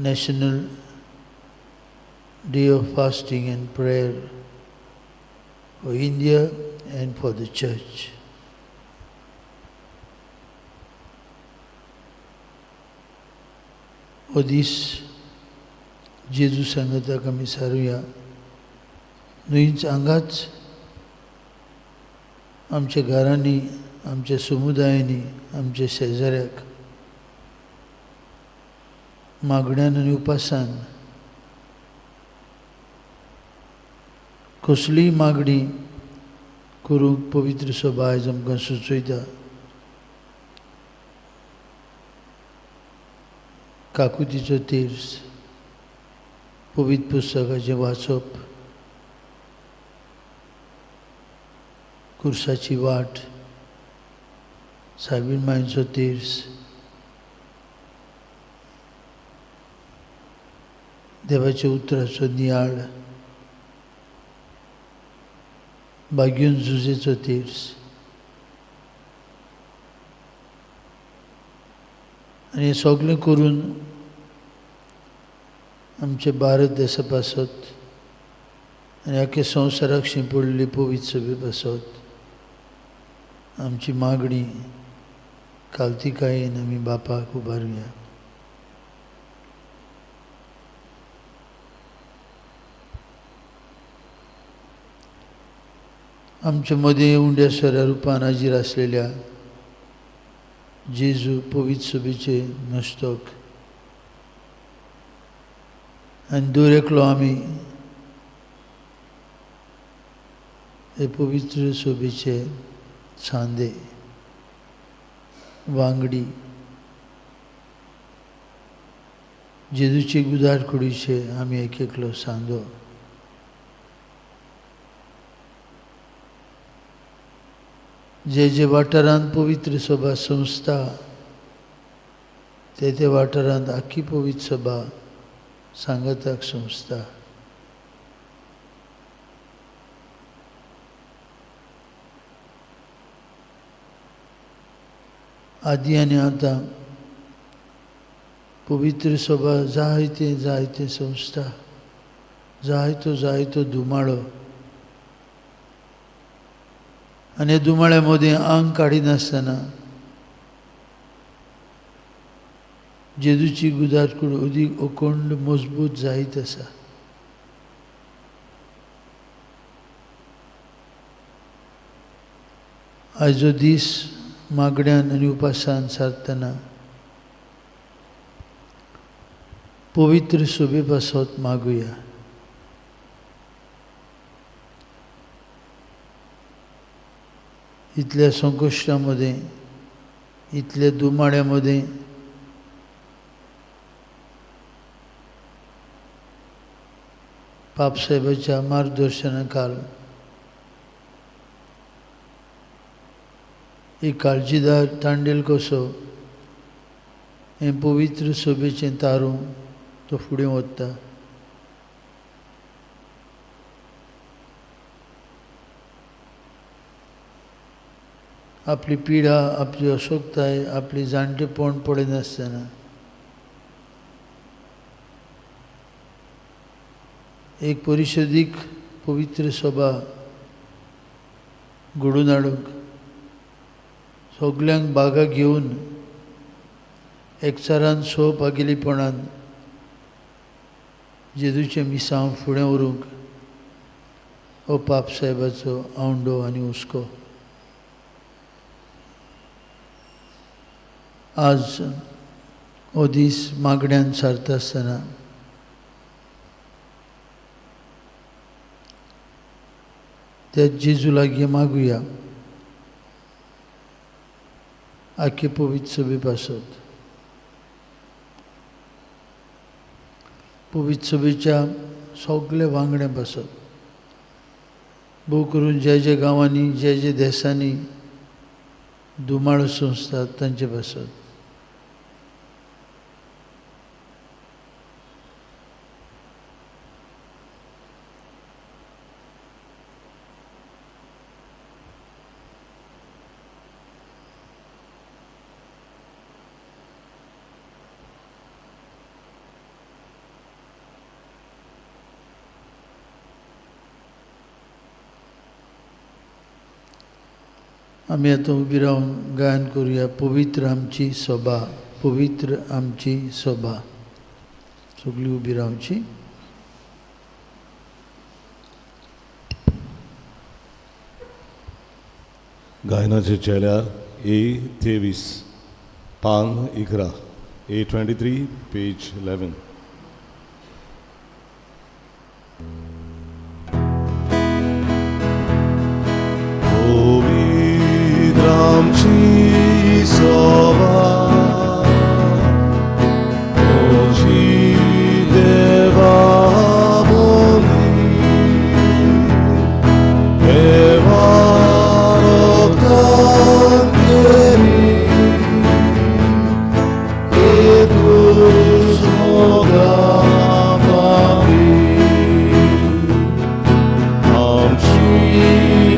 National Day of Fasting and Prayer for India and for the Church. हो दीस जेजू सांगताक आमी सारुया. न्हंयच हांगाच आमच्या घरांनी, आमच्या समुदायांनी, आमच्या शेजाऱ्याक मागण्यान आनी उपासान कसलीय मागणी करूंक पवित्र सभा आयज आमकां सुचयता. काकुतीचो तीर्स, पवित्र पुस्तकाचें वाचप, कुर्साची वाट, सायबीण मांयचो तीर्स, देवाच्या उतराचो नियाळ, बागीन जुजेचो तीर्स आनी हें सगळें करून आमचे भारत देशा पासत आनी आख्या संवसाराक शिंपडली पवित्र सभे पासत आमची मागणी कालतिकायेन आमी बापाक उबारुया. आमचे मदीं उंड्या सोऱ्या रुपान हाजीर आसलेल्या जेजू पवित्र सभेचे मस्तक आनी दर एकलो आमी हे पवित्र सभेचे सांदे वांगडी जेजूचे गुदार कुडीचे आमी एक एकलो सांदो. जे जे वाठारांत पवित्र सभा संस्था ते ते वाठारांत आख्खी पवित्र सभा सांगाताक संस्था. आदी आनी आतां पवित्र सभा जायते जायते संस्था, जायतो जायतो धुमाळो आनी दुमाळ्या मदीं आंग काडिनासतना जेजूची गुदारकूड अदीक अखंड मजबूत जायत आसा. आयजो दीस मागण्यान आनी उपासान सारतना पवित्र सभे पासत मागुया. इतल्या संकश्टा मदें, इतल्या दुमाड्या मदें पापसाहेबाच्या मार्गदर्शनाखाल एक काळजीदार तांडेल कसो हें पवित्र सभेचें तारूं तो फुडें वता. आपली पिडा, आपली अशोकताय, आपली जाणटेपण पळयनासतना एक परिशदीक पवित्र सभा घडोवन हाडूंक सगल्यांक बागा घेवन एकचारान सोवपागेलीपणान जेजूचें मिसांव फुडें व्हरूंक हो पापसाहेबाचो आवंडो आनी हुस्को. आज हो दीस मागण्यान सारता आसतना त्या जेजू लागीं मागुया आख्खे पवित्र सभे पासत, पवित्र सभेच्या सगल्या वांगड्यां पासत, भोव करून ज्या ज्या गांवांनी, ज्या ज्या देशांनी दुमाळ संस्था तांचे पासत. आमी आतां उबी रावन गायन करुया पवित्र आमची सभा, पवित्र आमची सभा. सगळीं उबी रावची. गायनाचे चेल्यार ए 23 पान 11, A 23 page 11. पवित्र आमची सभा तुजी देवा बोली देवा रोगतान केली एकूच मोगा पापी आमची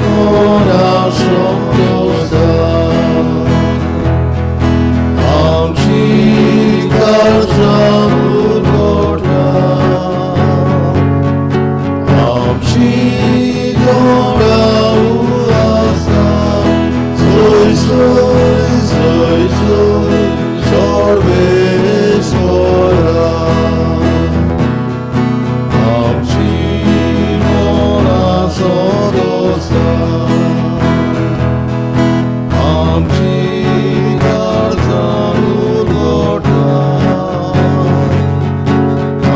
मोरा सोंपता आमची काळजां उरगोटा आमची दोळा उलासा सोय सोय सोय सोय सर्वेस्वरा आमची मोरा सोदोसा आमची काळजां उरगोटा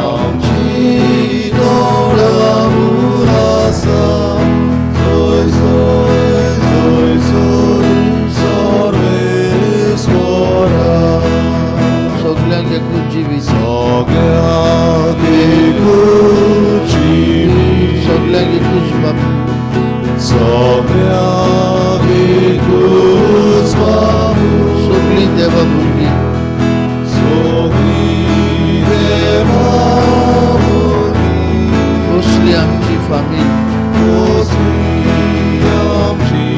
आमची दोळा उलासा सोय सोय सोय सोय सर्वेस्वरा सगल्यांक एकूच जिवीत, सगळ्यांक एकूच जिवीत, सगल्यांक एकूच बाप, सगळ्यांक एकूच बाबू, सगळीं देवा भुरगीं, सगळीं देवा भुरगीं, कसली आमची फामील, कसली आमची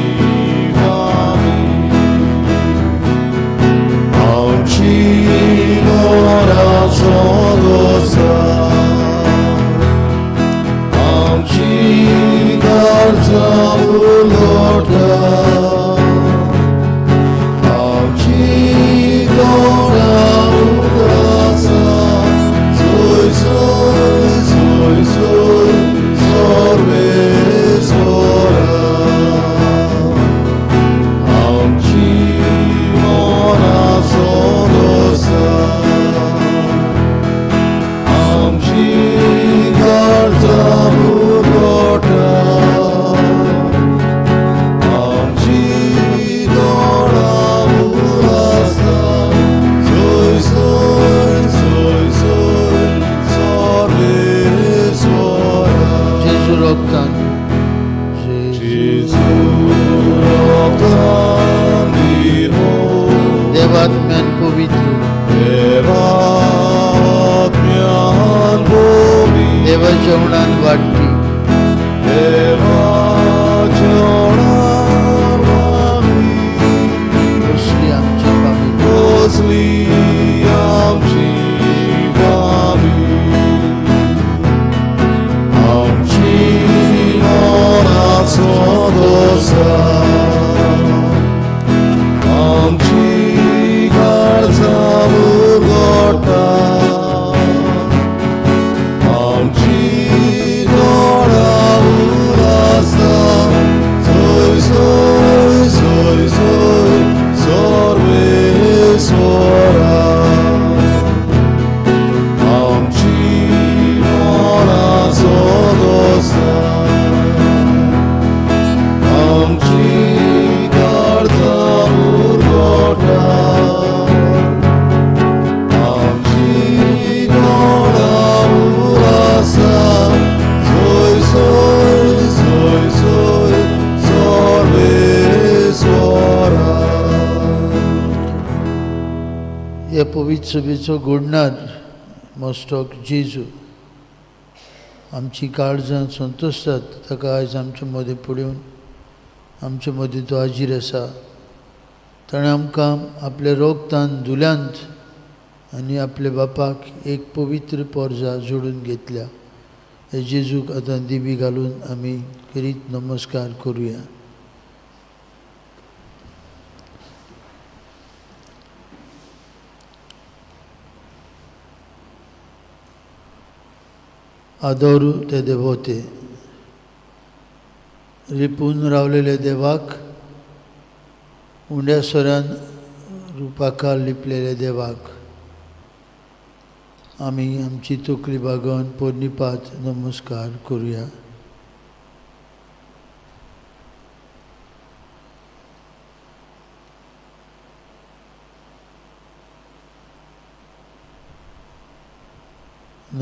फामील, आमची मोरा सोदोसा आमची काळजां उलोटा आमची दोळा उदासा सोय सोय सोय सोय सर्वेस्वरा आमची मोरा सोदोसा आमची काळजां उलोटा आमची दोळा उलासा सोय सोय सोय सोय सर्वेस्वरा. जेजू रोगतान, जेजू रोगतान दिलो देवात्म्यान पवित्र, देवात्म्यान बोली देवा जेवणान वाडटी, देवा जेवणान वाडटी, कसली आमची फामील, कसली आमची फामील, आमची मोरा सोदोसा आमची काळजां उरगोटा आमची दोळा उलासा सोय सोय सोय सोय सर्वेस्वरा आमची मोरा सोदोसा आमची काळजां उरगोटा आमची दोळा उलासा सोय सोय सोय सोय सर्वेस्वरा. ह्या पवित्र सभेचो घडणार मोस्टोक जेजू आमची काळजां संतोशतात ताका आयज आमचे मदें पळोवन आमचे मदीं तो हाजीर आसा. ताणें आमकां आपल्या रोगतान धुल्यांत आनी आपल्या बापाक एक पवित्र पोरजा जोडून घेतल्या. हे जेजूक आतां दिबी घालून आमी करीत नमस्कार करुया. आदोरू ते देवोते, रिपून रावलेले देवाक उंड्या सोऱ्यान रुपाकार लिपलेल्या देवाक आमी आमची तकली बागोवन पोरणीपात नमस्कार करुया.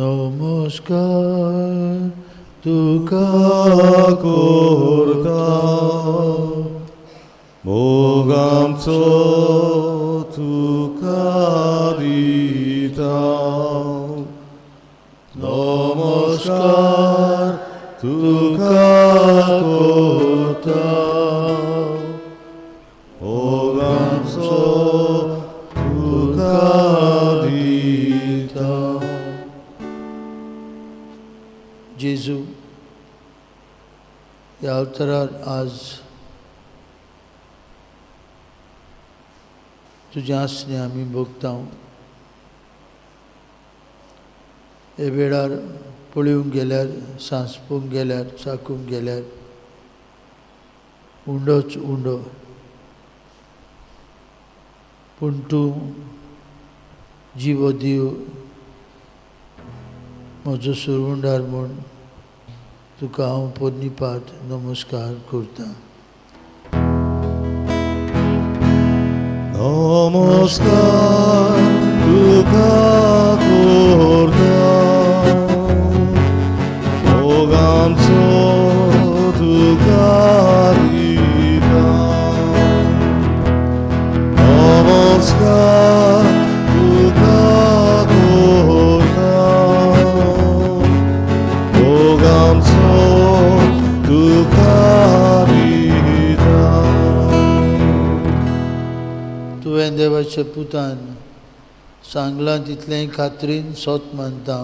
नमस्कार तुका करता मोग आमचो तुका दिता नमस्कार तुका करता मोग आमचो तुका दिता. जेजू ह्या अवतरार आज तुजें आसणें आमी भोगता. हे वेळार पळोवंक गेल्यार, सांसपूंक गेल्यार, चाकूंक गेल्यार उंडोच उंडो, पूण तूं जिवो दिव म्हजो सुरवंडार म्हूण तुका हांव पोरणीपात नमस्कार करता. नमस्कार तुका करता मोग आमचो तुका दिता नमस्कार तुका करता मोग आमचो तुका दिता. तुवें देवाच्या पुतान सांगलां तितलें खात्रीन सोत मानता.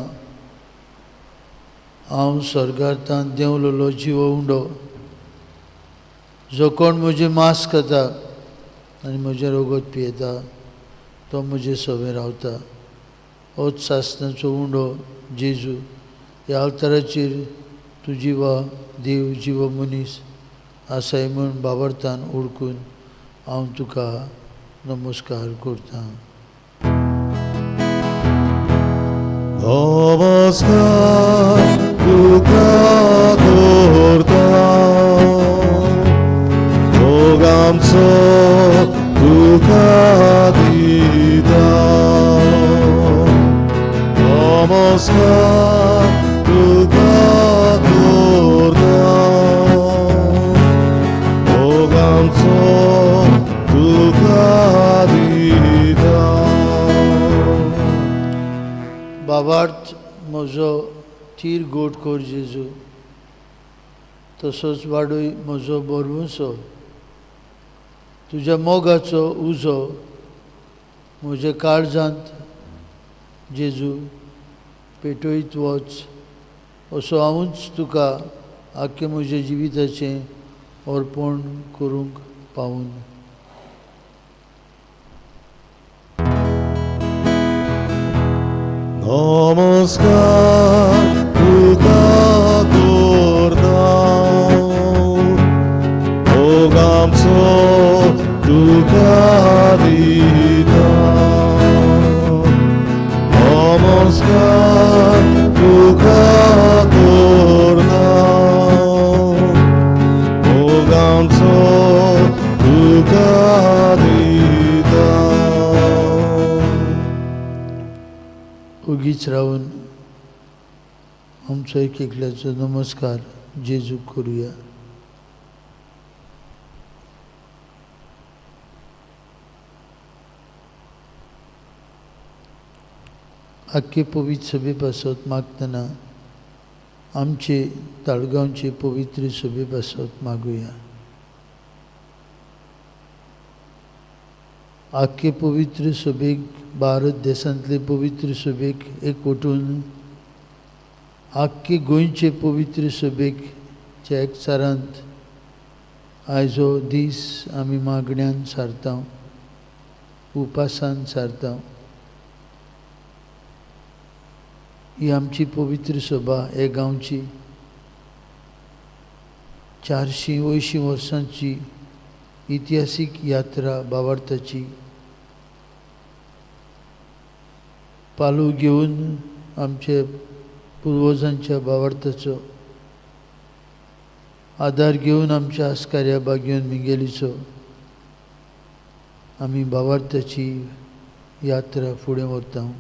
हांव स्वर्गांत देंवलेलो जिवो उंडो, जो कोण म्हजें मांस खाता आनी म्हजें रगत पियेता तो म्हजे सवें रावता. होच सासणाचो उंडो जेजू ह्या अवताराचेर तूं जिवा देव जिवो मनीस आसाय म्हूण बाबरतान उडकून हांव तुका नमस्कार करता. नमस्कार तुका करता मोग आमचो तुका दिता नमस्कार तुका करता मोग आमचो तुका दिता. बाबार्थ म्हजो तीर गोड कर जेजू, तसोच वाडूय म्हजो बरवसो. तुज्या मोगाचो उजो म्हज्या काळजांत जेजू पेटयत वच, असो हांवूच तुका आख्खें म्हज्या जिविताचें अर्पण करूंक पावून. नमस्कार तुका करता मोग आमचो तुका दिता नमस्कार तुका करता मोग आमचो तुका दिता. ओगीच रावन आमचो एक एकल्याचो नमस्कार जेजूक करुया. आख्खे पवित्र सभे पासत मागतना आमचे ताळगांवचे पवित्र सभे पासत मागुया. आख्खे पवित्र सभेक, भारत देशांतले पवित्र सभेक एकवटून आख्खे गोंयचे पवित्र सभेक च्या एकचारांत आयज हो दीस आमी मागण्यान सारता, उपासान सारता. ही आमची पवित्र सभा हे गांवची 480 वर्सांची इतिहासीक यात्रा भावार्थाची पालव घेवन आमचे पुर्वजांच्या भावार्थाचो आदार घेवन आमच्या आस्कार्या बागेवन मिंगेलीचो आमी भावार्थाची यात्रा फुडें व्हरता.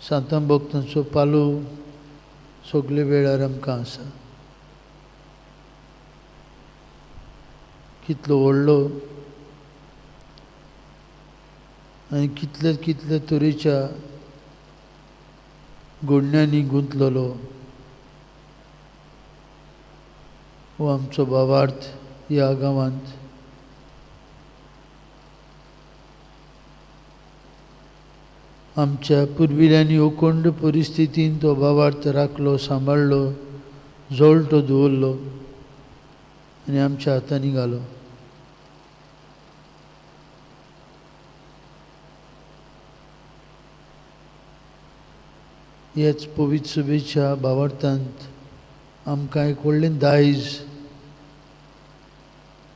सांतां भक्तांचो पालव सगळे वेळार आमकां आसा. कितलो व्हडलो आनी कितले कितले तरेच्या गोडण्यांनी गुंतलेलो हो आमचो भावार्थ ह्या गांवांत. आमच्या पुर्विल्यांनी उकोंड परिस्थितीन तो भावार्थ राखलो, सांबाळ्ळो, जळटो दवरलो आनी आमच्या हातांनी घालो. ह्याच पवित्र सभेच्या भावार्थांत आमकां एक व्हडलें दायज,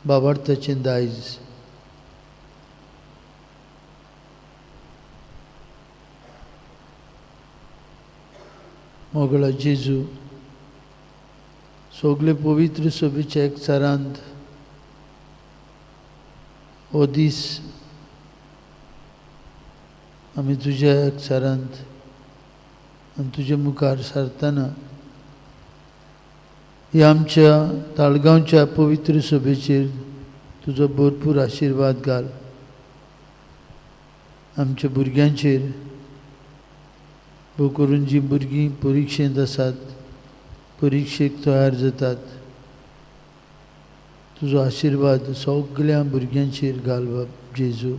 भावार्थाचें दायज मोगळा जेजू सगळे पवित्र सभेच्या एकचारांत हो दीस आमी तुज्या एकचारांत आनी तुजे मुखार सारतना ह्या आमच्या ताळगांवच्या पवित्र सभेचेर तुजो भरपूर आशिर्वाद घाल. आमच्या भुरग्यांचेर, भोव करून जी भुरगीं परिक्षेंत आसात, परिक्षेक तयार जातात, तुजो आशिर्वाद सगळ्या भुरग्यांचेर घाल बाब जेजू.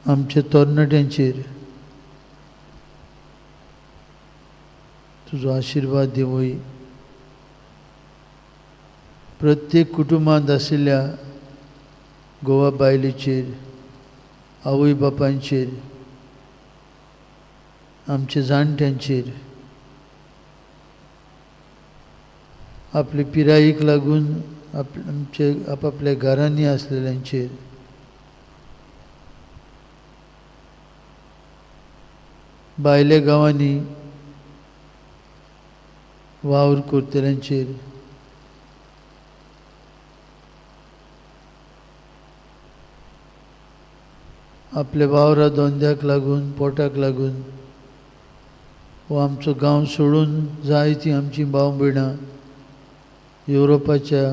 आमच्या तरणाट्यांचेर तुजो आशिर्वाद दिवय. प्रत्येक कुटुंबांत आशिल्ल्या गोवा बायलेचेर, आवय बापायचेर, आमच्या जाणट्यांचेर, आपले पिरायेक लागून आमचे आपापल्या घरांनी आसलेल्यांचेर, भायल्या गांवांनी वावर करतल्यांचेर, आपल्या वावरा धंद्याक लागून, पोटाक लागून वो आमचो गांव सोडून जायतीं आमचीं भाव भयणां युरोपाच्या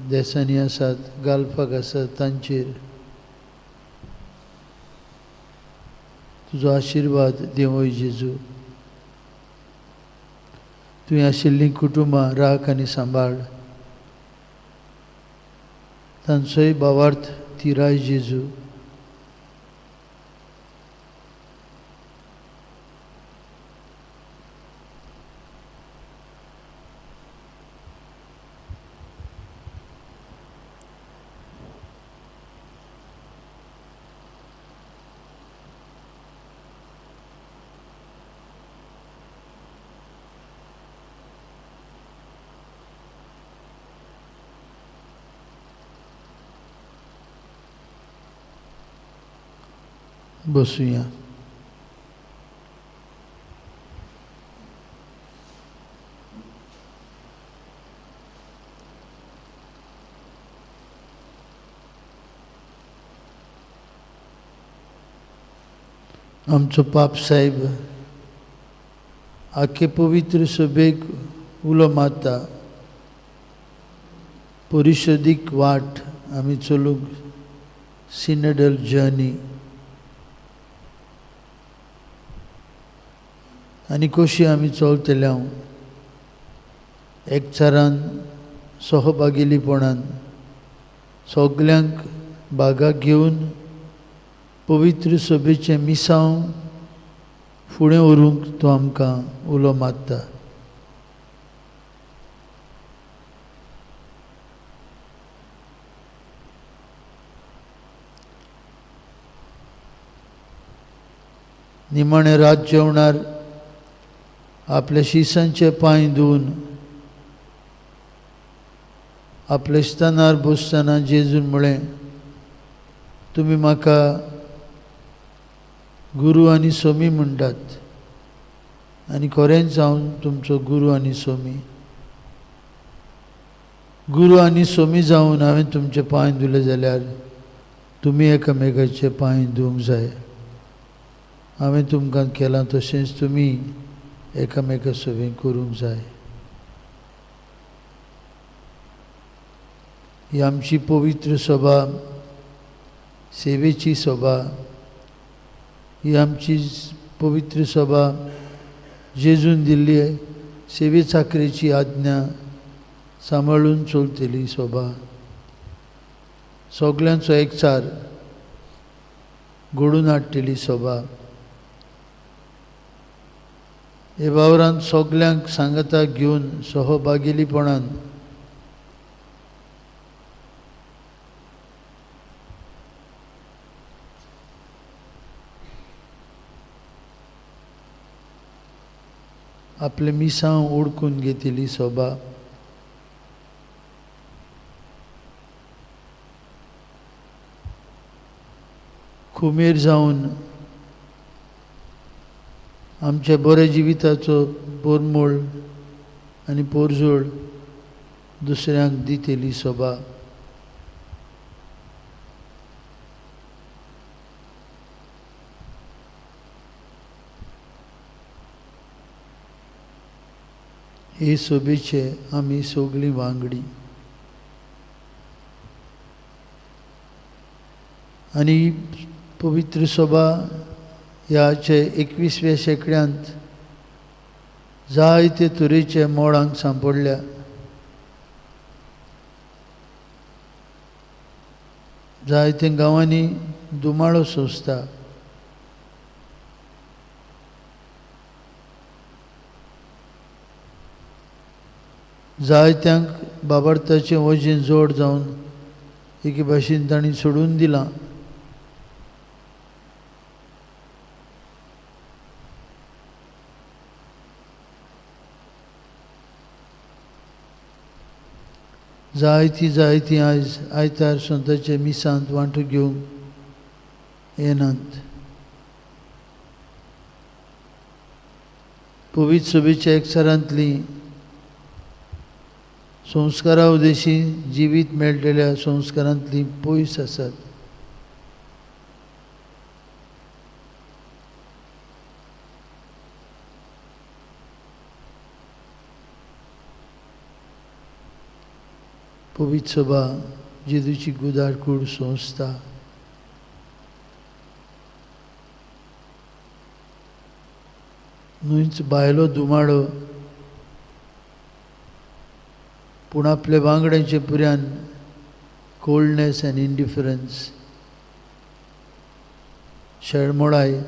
देशांनी आसात, गाल्फाक आसात, तांचेर तुजो आशिर्वाद देवय जेजू. तुवें आशिल्लीं कुटुंबां राख आनी सांबाळ, तांचोय भावार्थ तिराय जेजू. बसुया. आमचो पाप साहेब आखे पवित्र सभेक उलो मारता, परिशदीक वाट आमी चलूंक, सिनडल जर्नी, आनी कशी आमी चलतले हांव एकचारान, सहभागिलीपणान, सगल्यांक भागाक घेवन पवित्र सभेचें मिसांव फुडें व्हरूंक तो आमकां उलो मारता. निमाणें रात जेवणार आपल्या शिसांचे पांय धुवन आपल्या स्थानार बसतना जेजून म्हळें, तुमी म्हाका गुरू आनी सोमी म्हणटात आनी खरेंच हांव तुमचो गुरू आनी सोमी। गुरू आनी सोमी जावन हांवें तुमचे पांय धुले जाल्यार तुमी एकामेकाचे पांय धुवंक जाय। हांवें तुमकां केलां तशेंच तुमी एकामेका सवें करूंक जाय। ही आमची पवित्र सभा, सेवेची सभा, ही आमची पवित्र सभा जेजून दिल्ली सेवे चाकरेची आज्ञा सांबाळून चलतली सभा। सगल्यांचो एकचार घडून हाडटली सभा। हे वावरांत सगल्यांक सांगाताक घेवन सहभागीपणान आपले मिसांव ओडकून घेतली सभा। खुमेर जावन आमच्या बऱ्या जिविताचो पोरमोळ आनी पोरजोळ दुसऱ्यांक दितली सभा। हे सभेचे आमी सगळीं वांगडी आनी पवित्र सभा ह्याचे 21व्या शेंकड्यांत जायते तरेचे मोडांक सांपडल्या। जायते गांवांनी दुमाळो सोंसता। जायत्यांक बाबार्थाचें वजें जोड जावन एके भाशेन तांणी सोडून दिलां। जायती जायती आयज आयतार संताच्या मिसांत वांटो घेवंक येनात। पवित्र सभेच्या एकचारांतली संस्कारा उद्देशी जिवीत मेळटल्या संस्कारांतली पयस आसात। पवित्र सभा जेजूची गुदार कूड संस्था। न्हूच बायलो दुमाडो पूण आपल्या वांगड्यांचे पुऱ्यान कोल्डनेस आनी इंडिफरन्स, शेळमोडाय,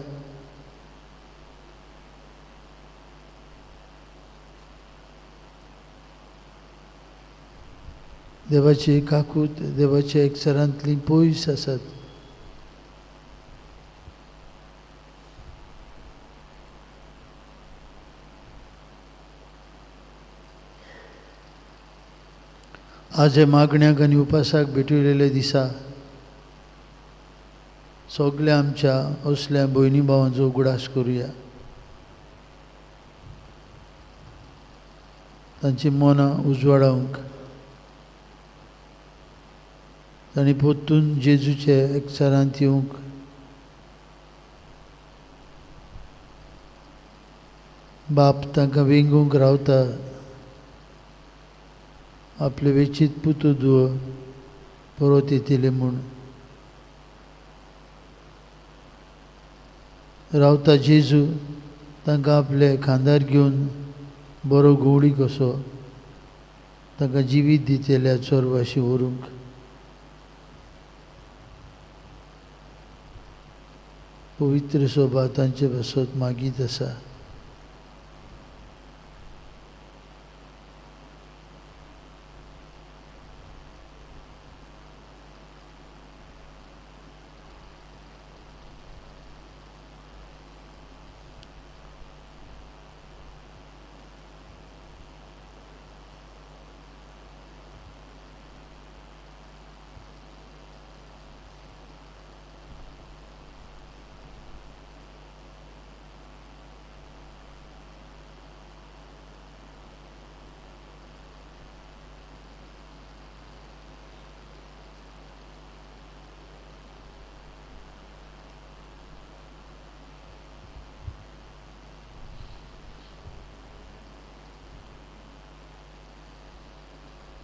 देवाची काकूत देवाच्या एकचारांतली पयस आसात। आज हे मागण्याक आनी उपासाक भेटयलेले दिसा सगल्या आमच्या असल्या भयणी भावांचो उगडास करुया। तांची मनां उजवाडावंक तांणी परतून जेजूचे एकचारांत येवंक बाप तांकां वेंगूंक रावता। आपले वेचीत पुतू धुव परत येतले म्हूण रावता जेजू तांकां आपले खांदार घेवन बरो गोवळी कसो तांकां जिवीत दितल्या चोरवाशी व्हरूंक। पवित्र सभा तांचे पासत मागीत आसा।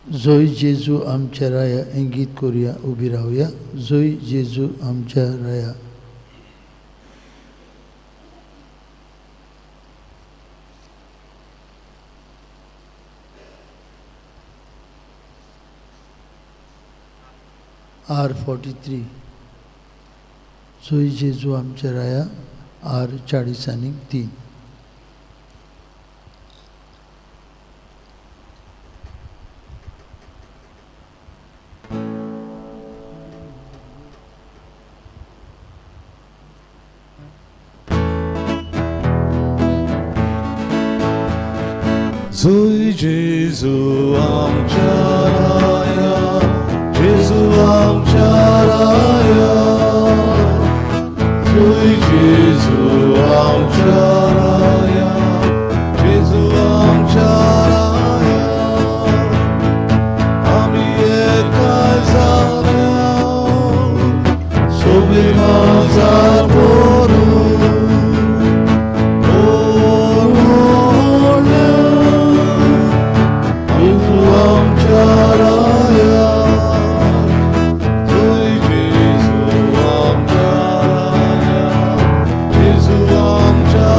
जोय जेजू आमच्या राया हें गीत करुया, उबी रावया. जोय जेजू आमच्या राया. आर 43. जोय जेजू आमच्या राया, आर 43. जोय जेजू आमच्या राया, जेजू आमच्या राया, जोय जेजू आमच्या राया, जेजू आमच्या राया, आमी एकाय जाल्या सोबी माजार भरून जेजू आमच्या राया, जोय जेजू आमच्या राया, जेजू आमच्या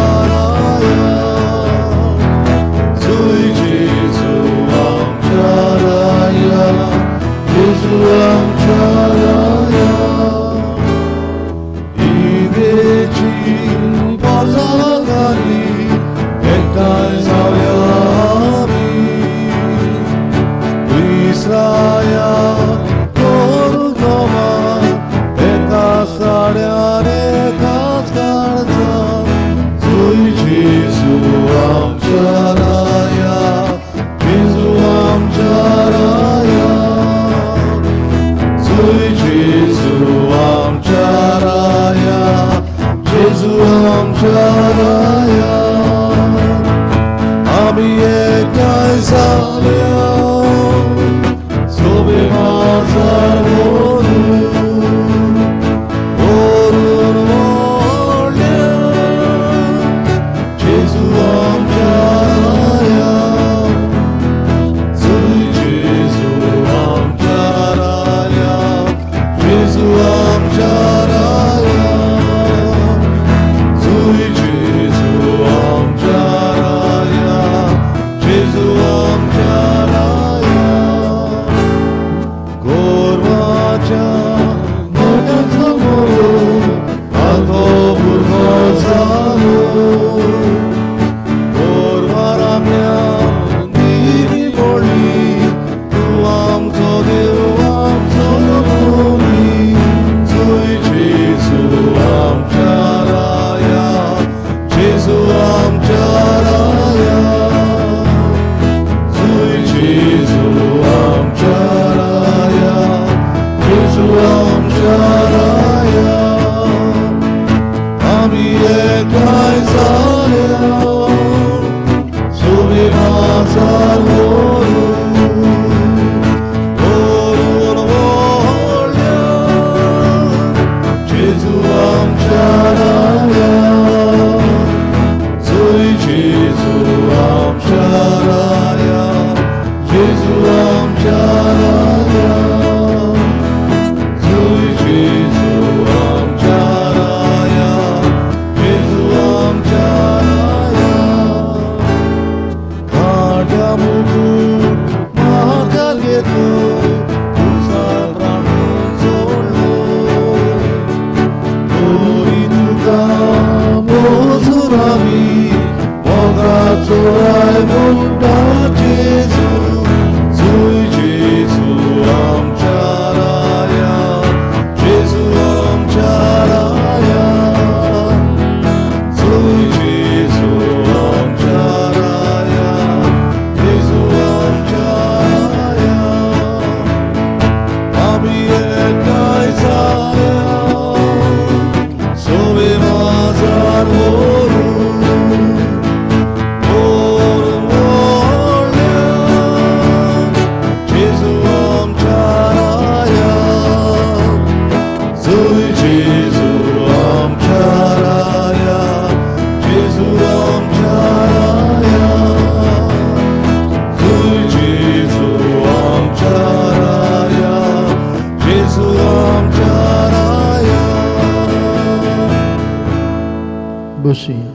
बसुया.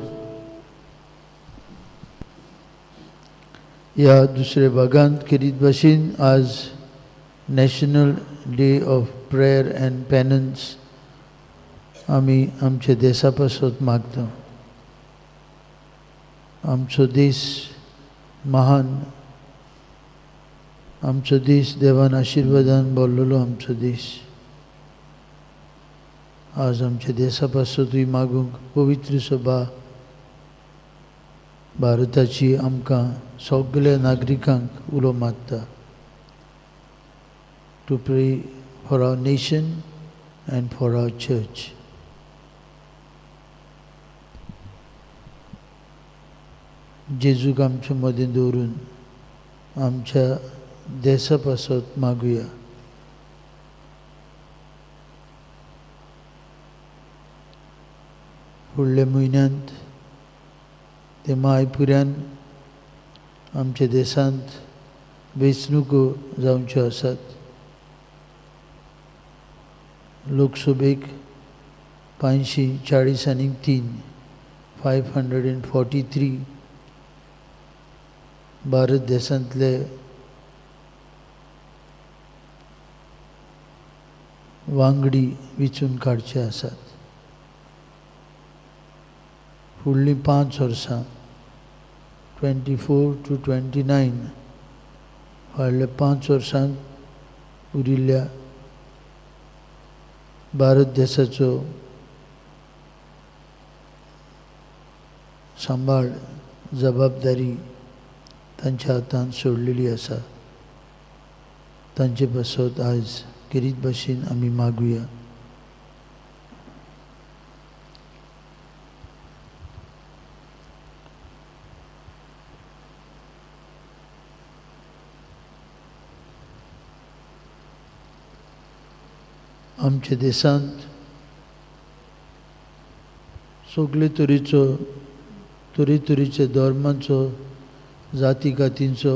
ह्या दुसऱ्या भागांत खेरीत भाशेन आज national day of prayer and penance आमी आमच्या देशा पासत मागता. आमचो देश महान, आमचो देश देवान आशिर्वादान भरलेलो आमचो देश. आज आमच्या देशा पासतूय मागूंक पवित्र सभा भारताची आमकां सगल्या नागरिकांक उलो मारता to pray for our nation and for our church. जेजूक आमचे मदें दवरून आमच्या देशा पासत मागुया. फुडल्या म्हयन्यांत ते मायपुऱ्यान आमच्या देशांत वेंचणुको जावच्यो आसात. लोकसभेक 540 आनी 3 543 भारत देशांतले वांगडी वेंचून काडचे आसात. फुडलीं 5 वर्सां 24 to 29 फाटल्या 5 वर्सांक उरिल्ल्या भारत देशाचो सांबाळ जबाबदारी तांच्या हातान सोडलेली आसा. तांचे पासत आज खेरीत भाशेन आमी मागुया. आमच्या देशांत सगळे तरेचो तरेतरेच्या धर्मांचो जाती कातींचो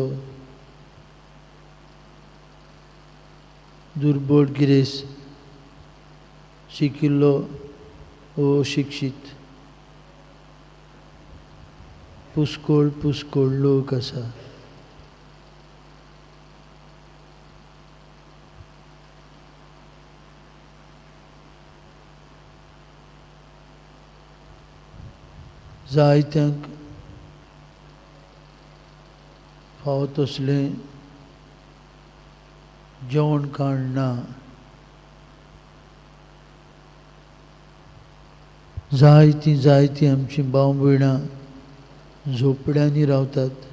दुर्बळ गिरेस्त शिकिल्लो ओ अशिक्षीत पुस्कोळ पुस्कोळ लोक आसा. जायत्यांक फावो तसलें जेवण खाण ना. जायतीं जायतीं आमचीं भाव भयणां झोपड्यांनी रावतात.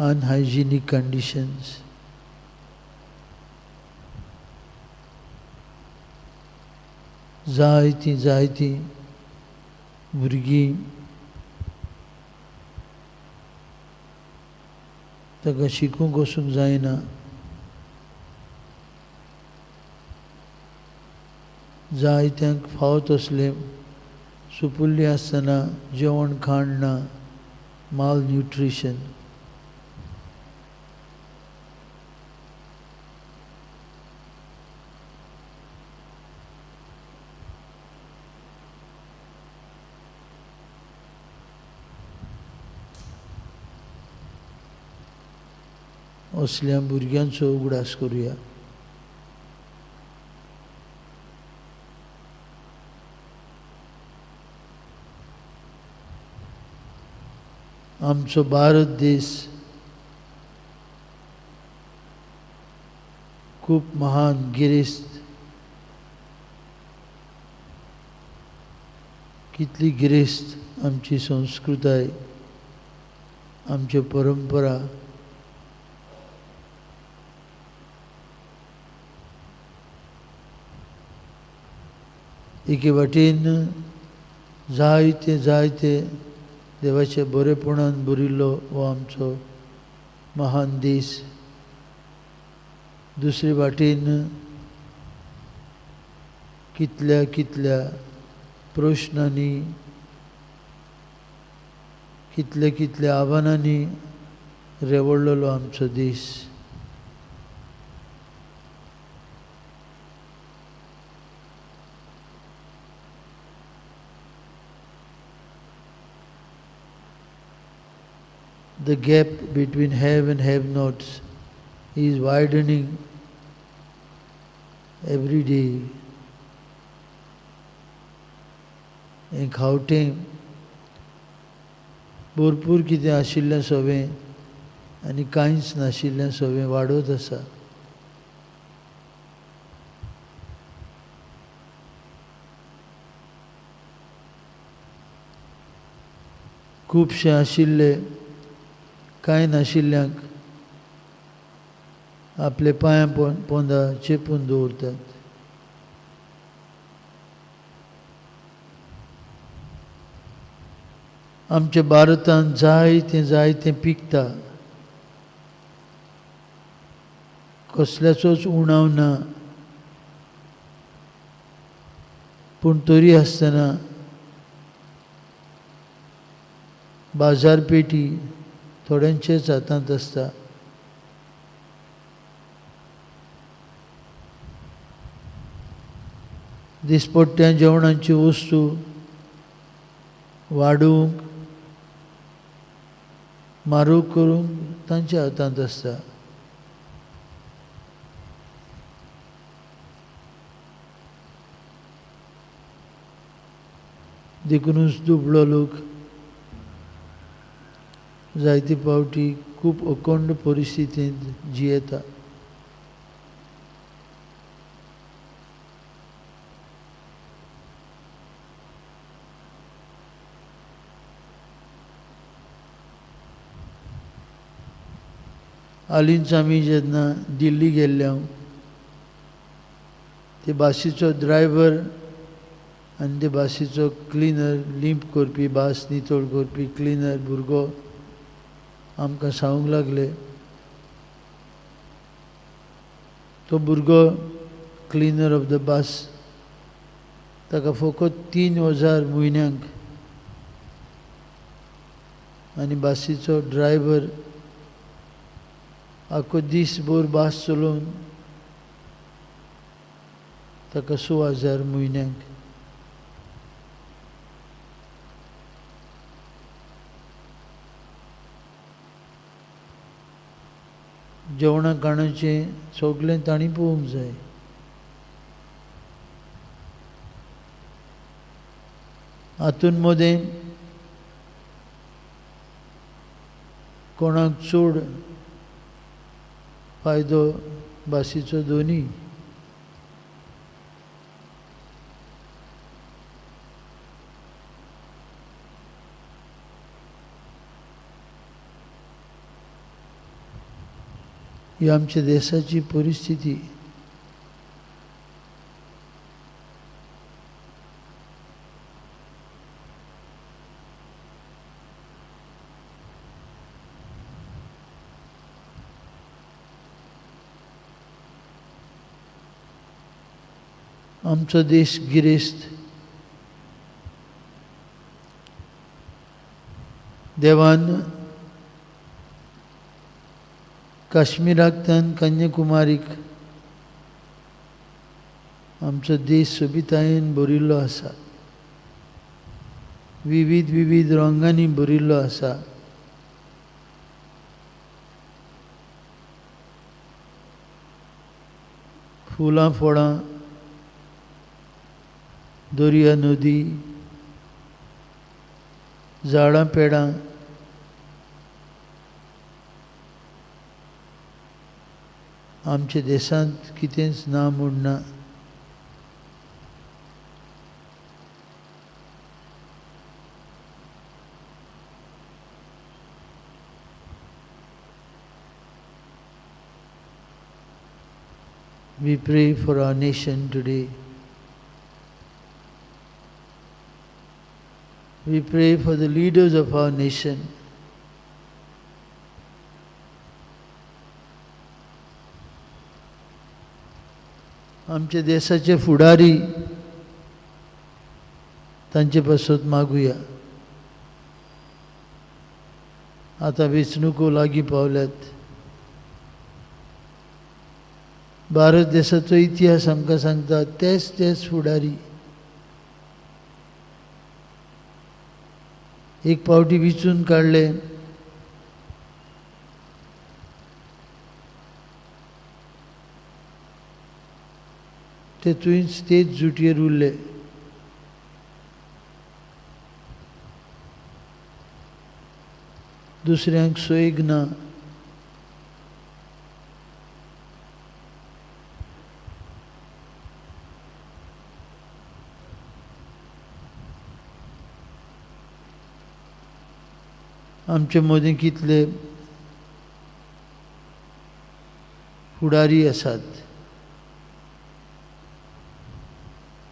Unhygienic conditions. जायतीं जायतीं भुरगीं ताका शिकूंक वचूंक जायना. जायत्यांक फावो तसलें सुपुल्लें आसतना जेवण खाण ना, मालन्युट्रिशन. असल्या भुरग्यांचो उगडास करुया. आमचो भारत देश खूब महान गिरेस्त, कितली गिरेस्त आमची संस्कृताय, आमच्यो परंपरा. एके वाटेन जायते जायते देवाच्या बरेपणान भरिल्लो हो आमचो महान देश. दुसरे वाटेन कितल्या कितल्या प्रश्नांनी, कितल्या कितल्या आव्हानांनी रेवडलेलो आमचो देश. The gap between have and have nots is widening every day. हें खावटें भरपूर कितें आशिल्लें सवें आनी कांयच नाशिल्लें सवें वाडत आसा. खुबशे आशिल्ले कांय नाशिल्ल्यांक आपले पांयां पोंदा चेपून दवरतात. आमच्या भारतांत जायतें जायतें पिकता, कसल्याचोच उणाव ना, पूण तरी आसतना बाजारपेठी थोड्यांचेच हातांत आसता. दिसपट्ट्या जेवणाची वस्तू वाडूंक म्हारग करूंक तांच्या हातांत आसता. देखुनूच दुबळो लोक जायते फावटी खूब अखंड परिस्थितींत जियेता. हालींच आमी जेन्ना दिल्ली गेल्ले हांव, ते बासीचो ड्रायव्हर आनी ते बासीचो क्लिनर, लिंप करपी, बास नितळ करपी क्लिनर भुरगो आमकां सांगूंक लागले. तो भुरगो क्लिनर ऑफ the बास, ताका फकत 3,000 म्हयन्यांक आनी बासीचो ड्रायव्हर आख्खो दीसभर बास चलोवन ताका 6,000 म्हयन्यांक. जेवणा खाणाचें सगळें तांणी पळोवंक जाय. हातूंत मदें कोणाक चड फायदो बासीचो दोनी. ही आमच्या देशाची परिस्थिती. आमचो देश गिरेस्त, देवान काश्मीराक कन्याकुमारीक आमचो देश सोबितायेन भरिल्लो आसा, विविध विविध रंगांनी भरिल्लो आसा. फुलां फळां, दर्या नदी, झाडां पेडां, आमच्या देशांत कितेंच ना म्हूण ना. We pray for our nation today. We pray for the leaders of our nation. आमच्या देशाचे फुडारी तांचे पासत मागुया. आतां वेंचणुको लागीं पावल्यात. भारत देशाचो इतिहास आमकां सांगता तेच तेच फुडारी एक पावटी विचून काडले ते थंयच तेच जुटयेर उरले. दुसऱ्यांक सोयग ना. आमचे मदीं कितले फुडारी आसात,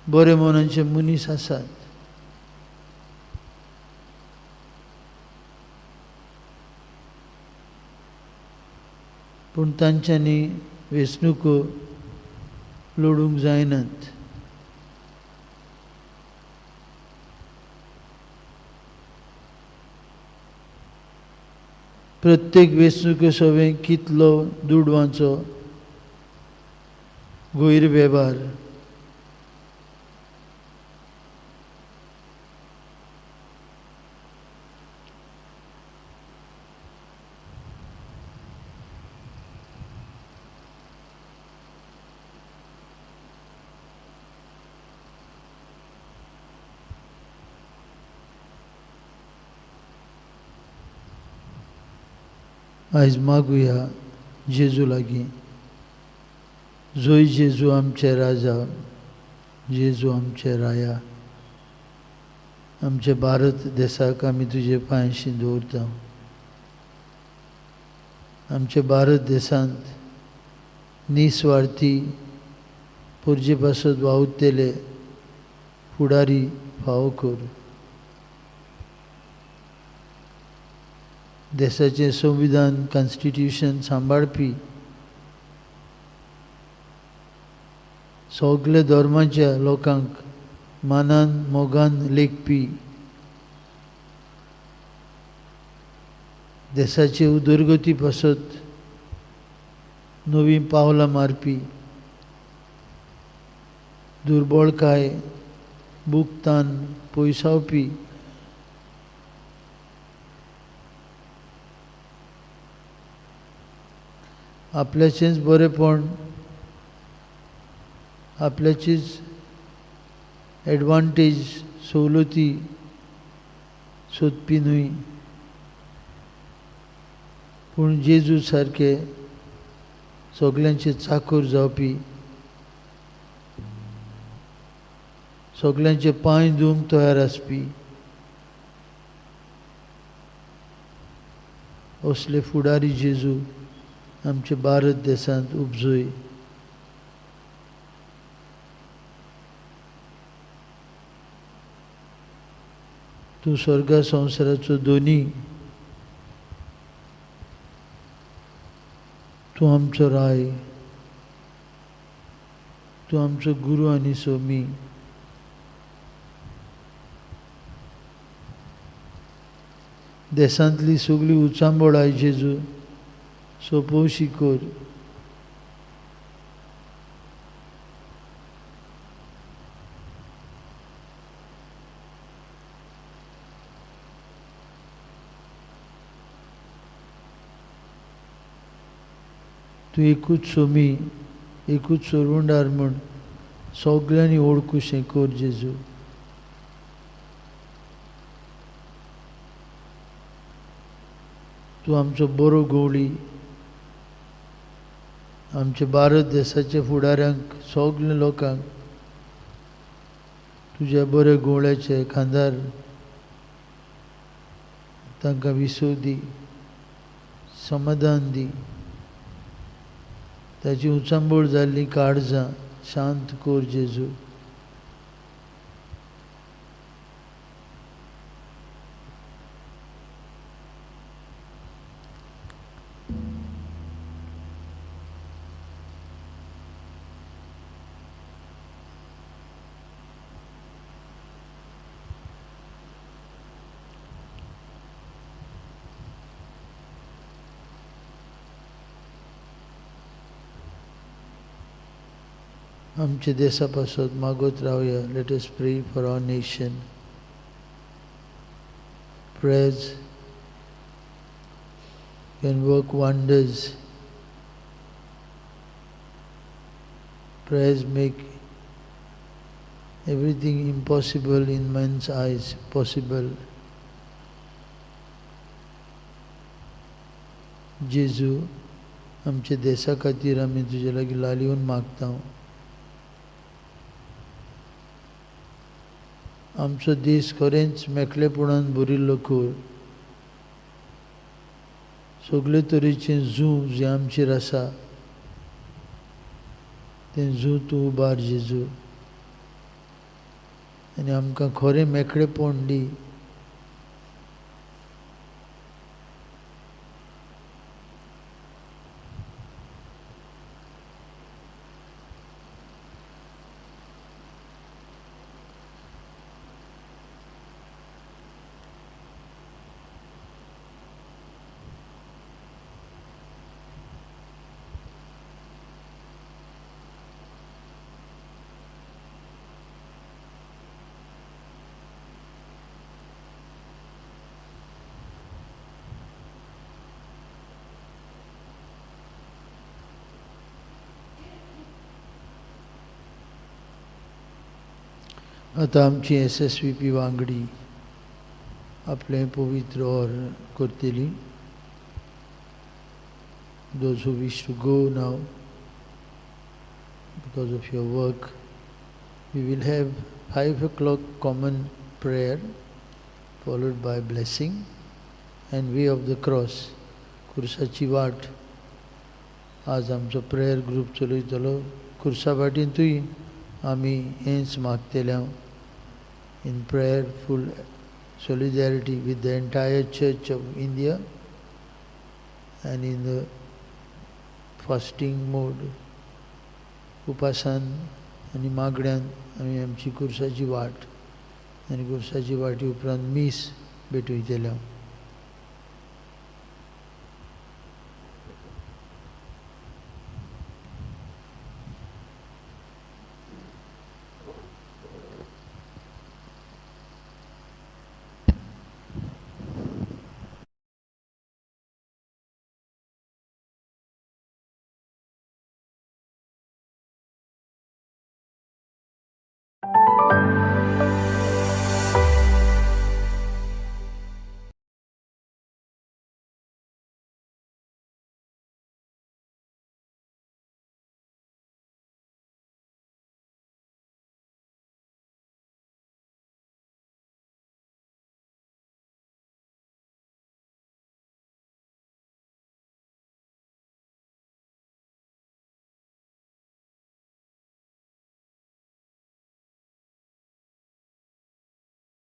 बरे मनाचे मनीस आसात, पूण तांच्यांनी वेंचणुको लडूंक जायनात. प्रत्येक वेंचणुके सवें कितलो दुडवांचो गैरवेव्हार. आयज मागुया जेजू लागीं, जोय जेजू आमचे राजा, जेजू आमचे राया, आमचे भारत देसाक आमी तुजे पांयशी दवरता. आमचे भारत देशांत निस्वार्थी पोरजे पासत वावुरतले फुडारी फावो कर. देशाचें संविधान कॉन्स्टिट्यूशन सांबाळपी सगळे धर्माच्या लोकांक मानान मोगान लेखपी देशाचे उदरगती पासत नवीं पावलां मारपी दुर्बळकाय भुगतान पयसावपी आपल्याचेंच बरेंपण आपल्याचीच एडवांटेज सवलती सोदपी न्हय, पूण जेजू सारके सगल्यांचे चाकूर जावपी, सगल्यांचे पांय धुवंक तयार आसपी असले फुडारी जेजू आमच्या भारत देशांत उपजोय. तूं स्वर्गा संवसाराचो दोनी, तूं आमचो राय, तूं आमचो गुरू आनी सोमी. देशांतली सगळी उचांबळाय जेजू सोंपोवशी कर. तूं एकूच सोमी, एकूच सोरवंडार म्हूण सगल्यांनी वळखुशें कर जेजू. तूं आमचो बरो गवळी, आमच्या भारत देशाच्या फुडाऱ्यांक सगल्या लोकांक तुज्या बऱ्या गवळ्याचे खांदार तांकां विसव दी, समाधान दी. ताची उचांबळ जाल्लीं काळजां शांत कर जेजू. आमच्या देशा पासत मागत रावया. Let us pray for our nation. Prayers can work wonders. Prayers make Everything impossible in man's eyes possible. जेजू, आमच्या देसा खातीर आमी तुजे लागीं लालिवन मागता. आमचो देश खरेंच मेकळेपणान भरिल्लो कर. सगळे तरेचें जूं जें आमचेर आसा तें जूं तूं उबार जेजू, आनी आमकां खरें मेकळेपण दी. आतां आमची SSVP वांगडी आपलें पवित्र और करतली. Those who wish to go now because of your work, we will have 5 o'clock common prayer followed by blessing and way of the cross. खुर्साची वाट आज आमचो प्रेयर ग्रूप चलयतलो. खुर्सा वाटेंतूय आमी हेंच मागतले in prayerful solidarity with the entire Church of India and in the fasting mode. उपासान आनी मागण्यान आमी आमची खुर्साची वाट आनी खुर्साची वाटी उपरांत मीस भेटयतले.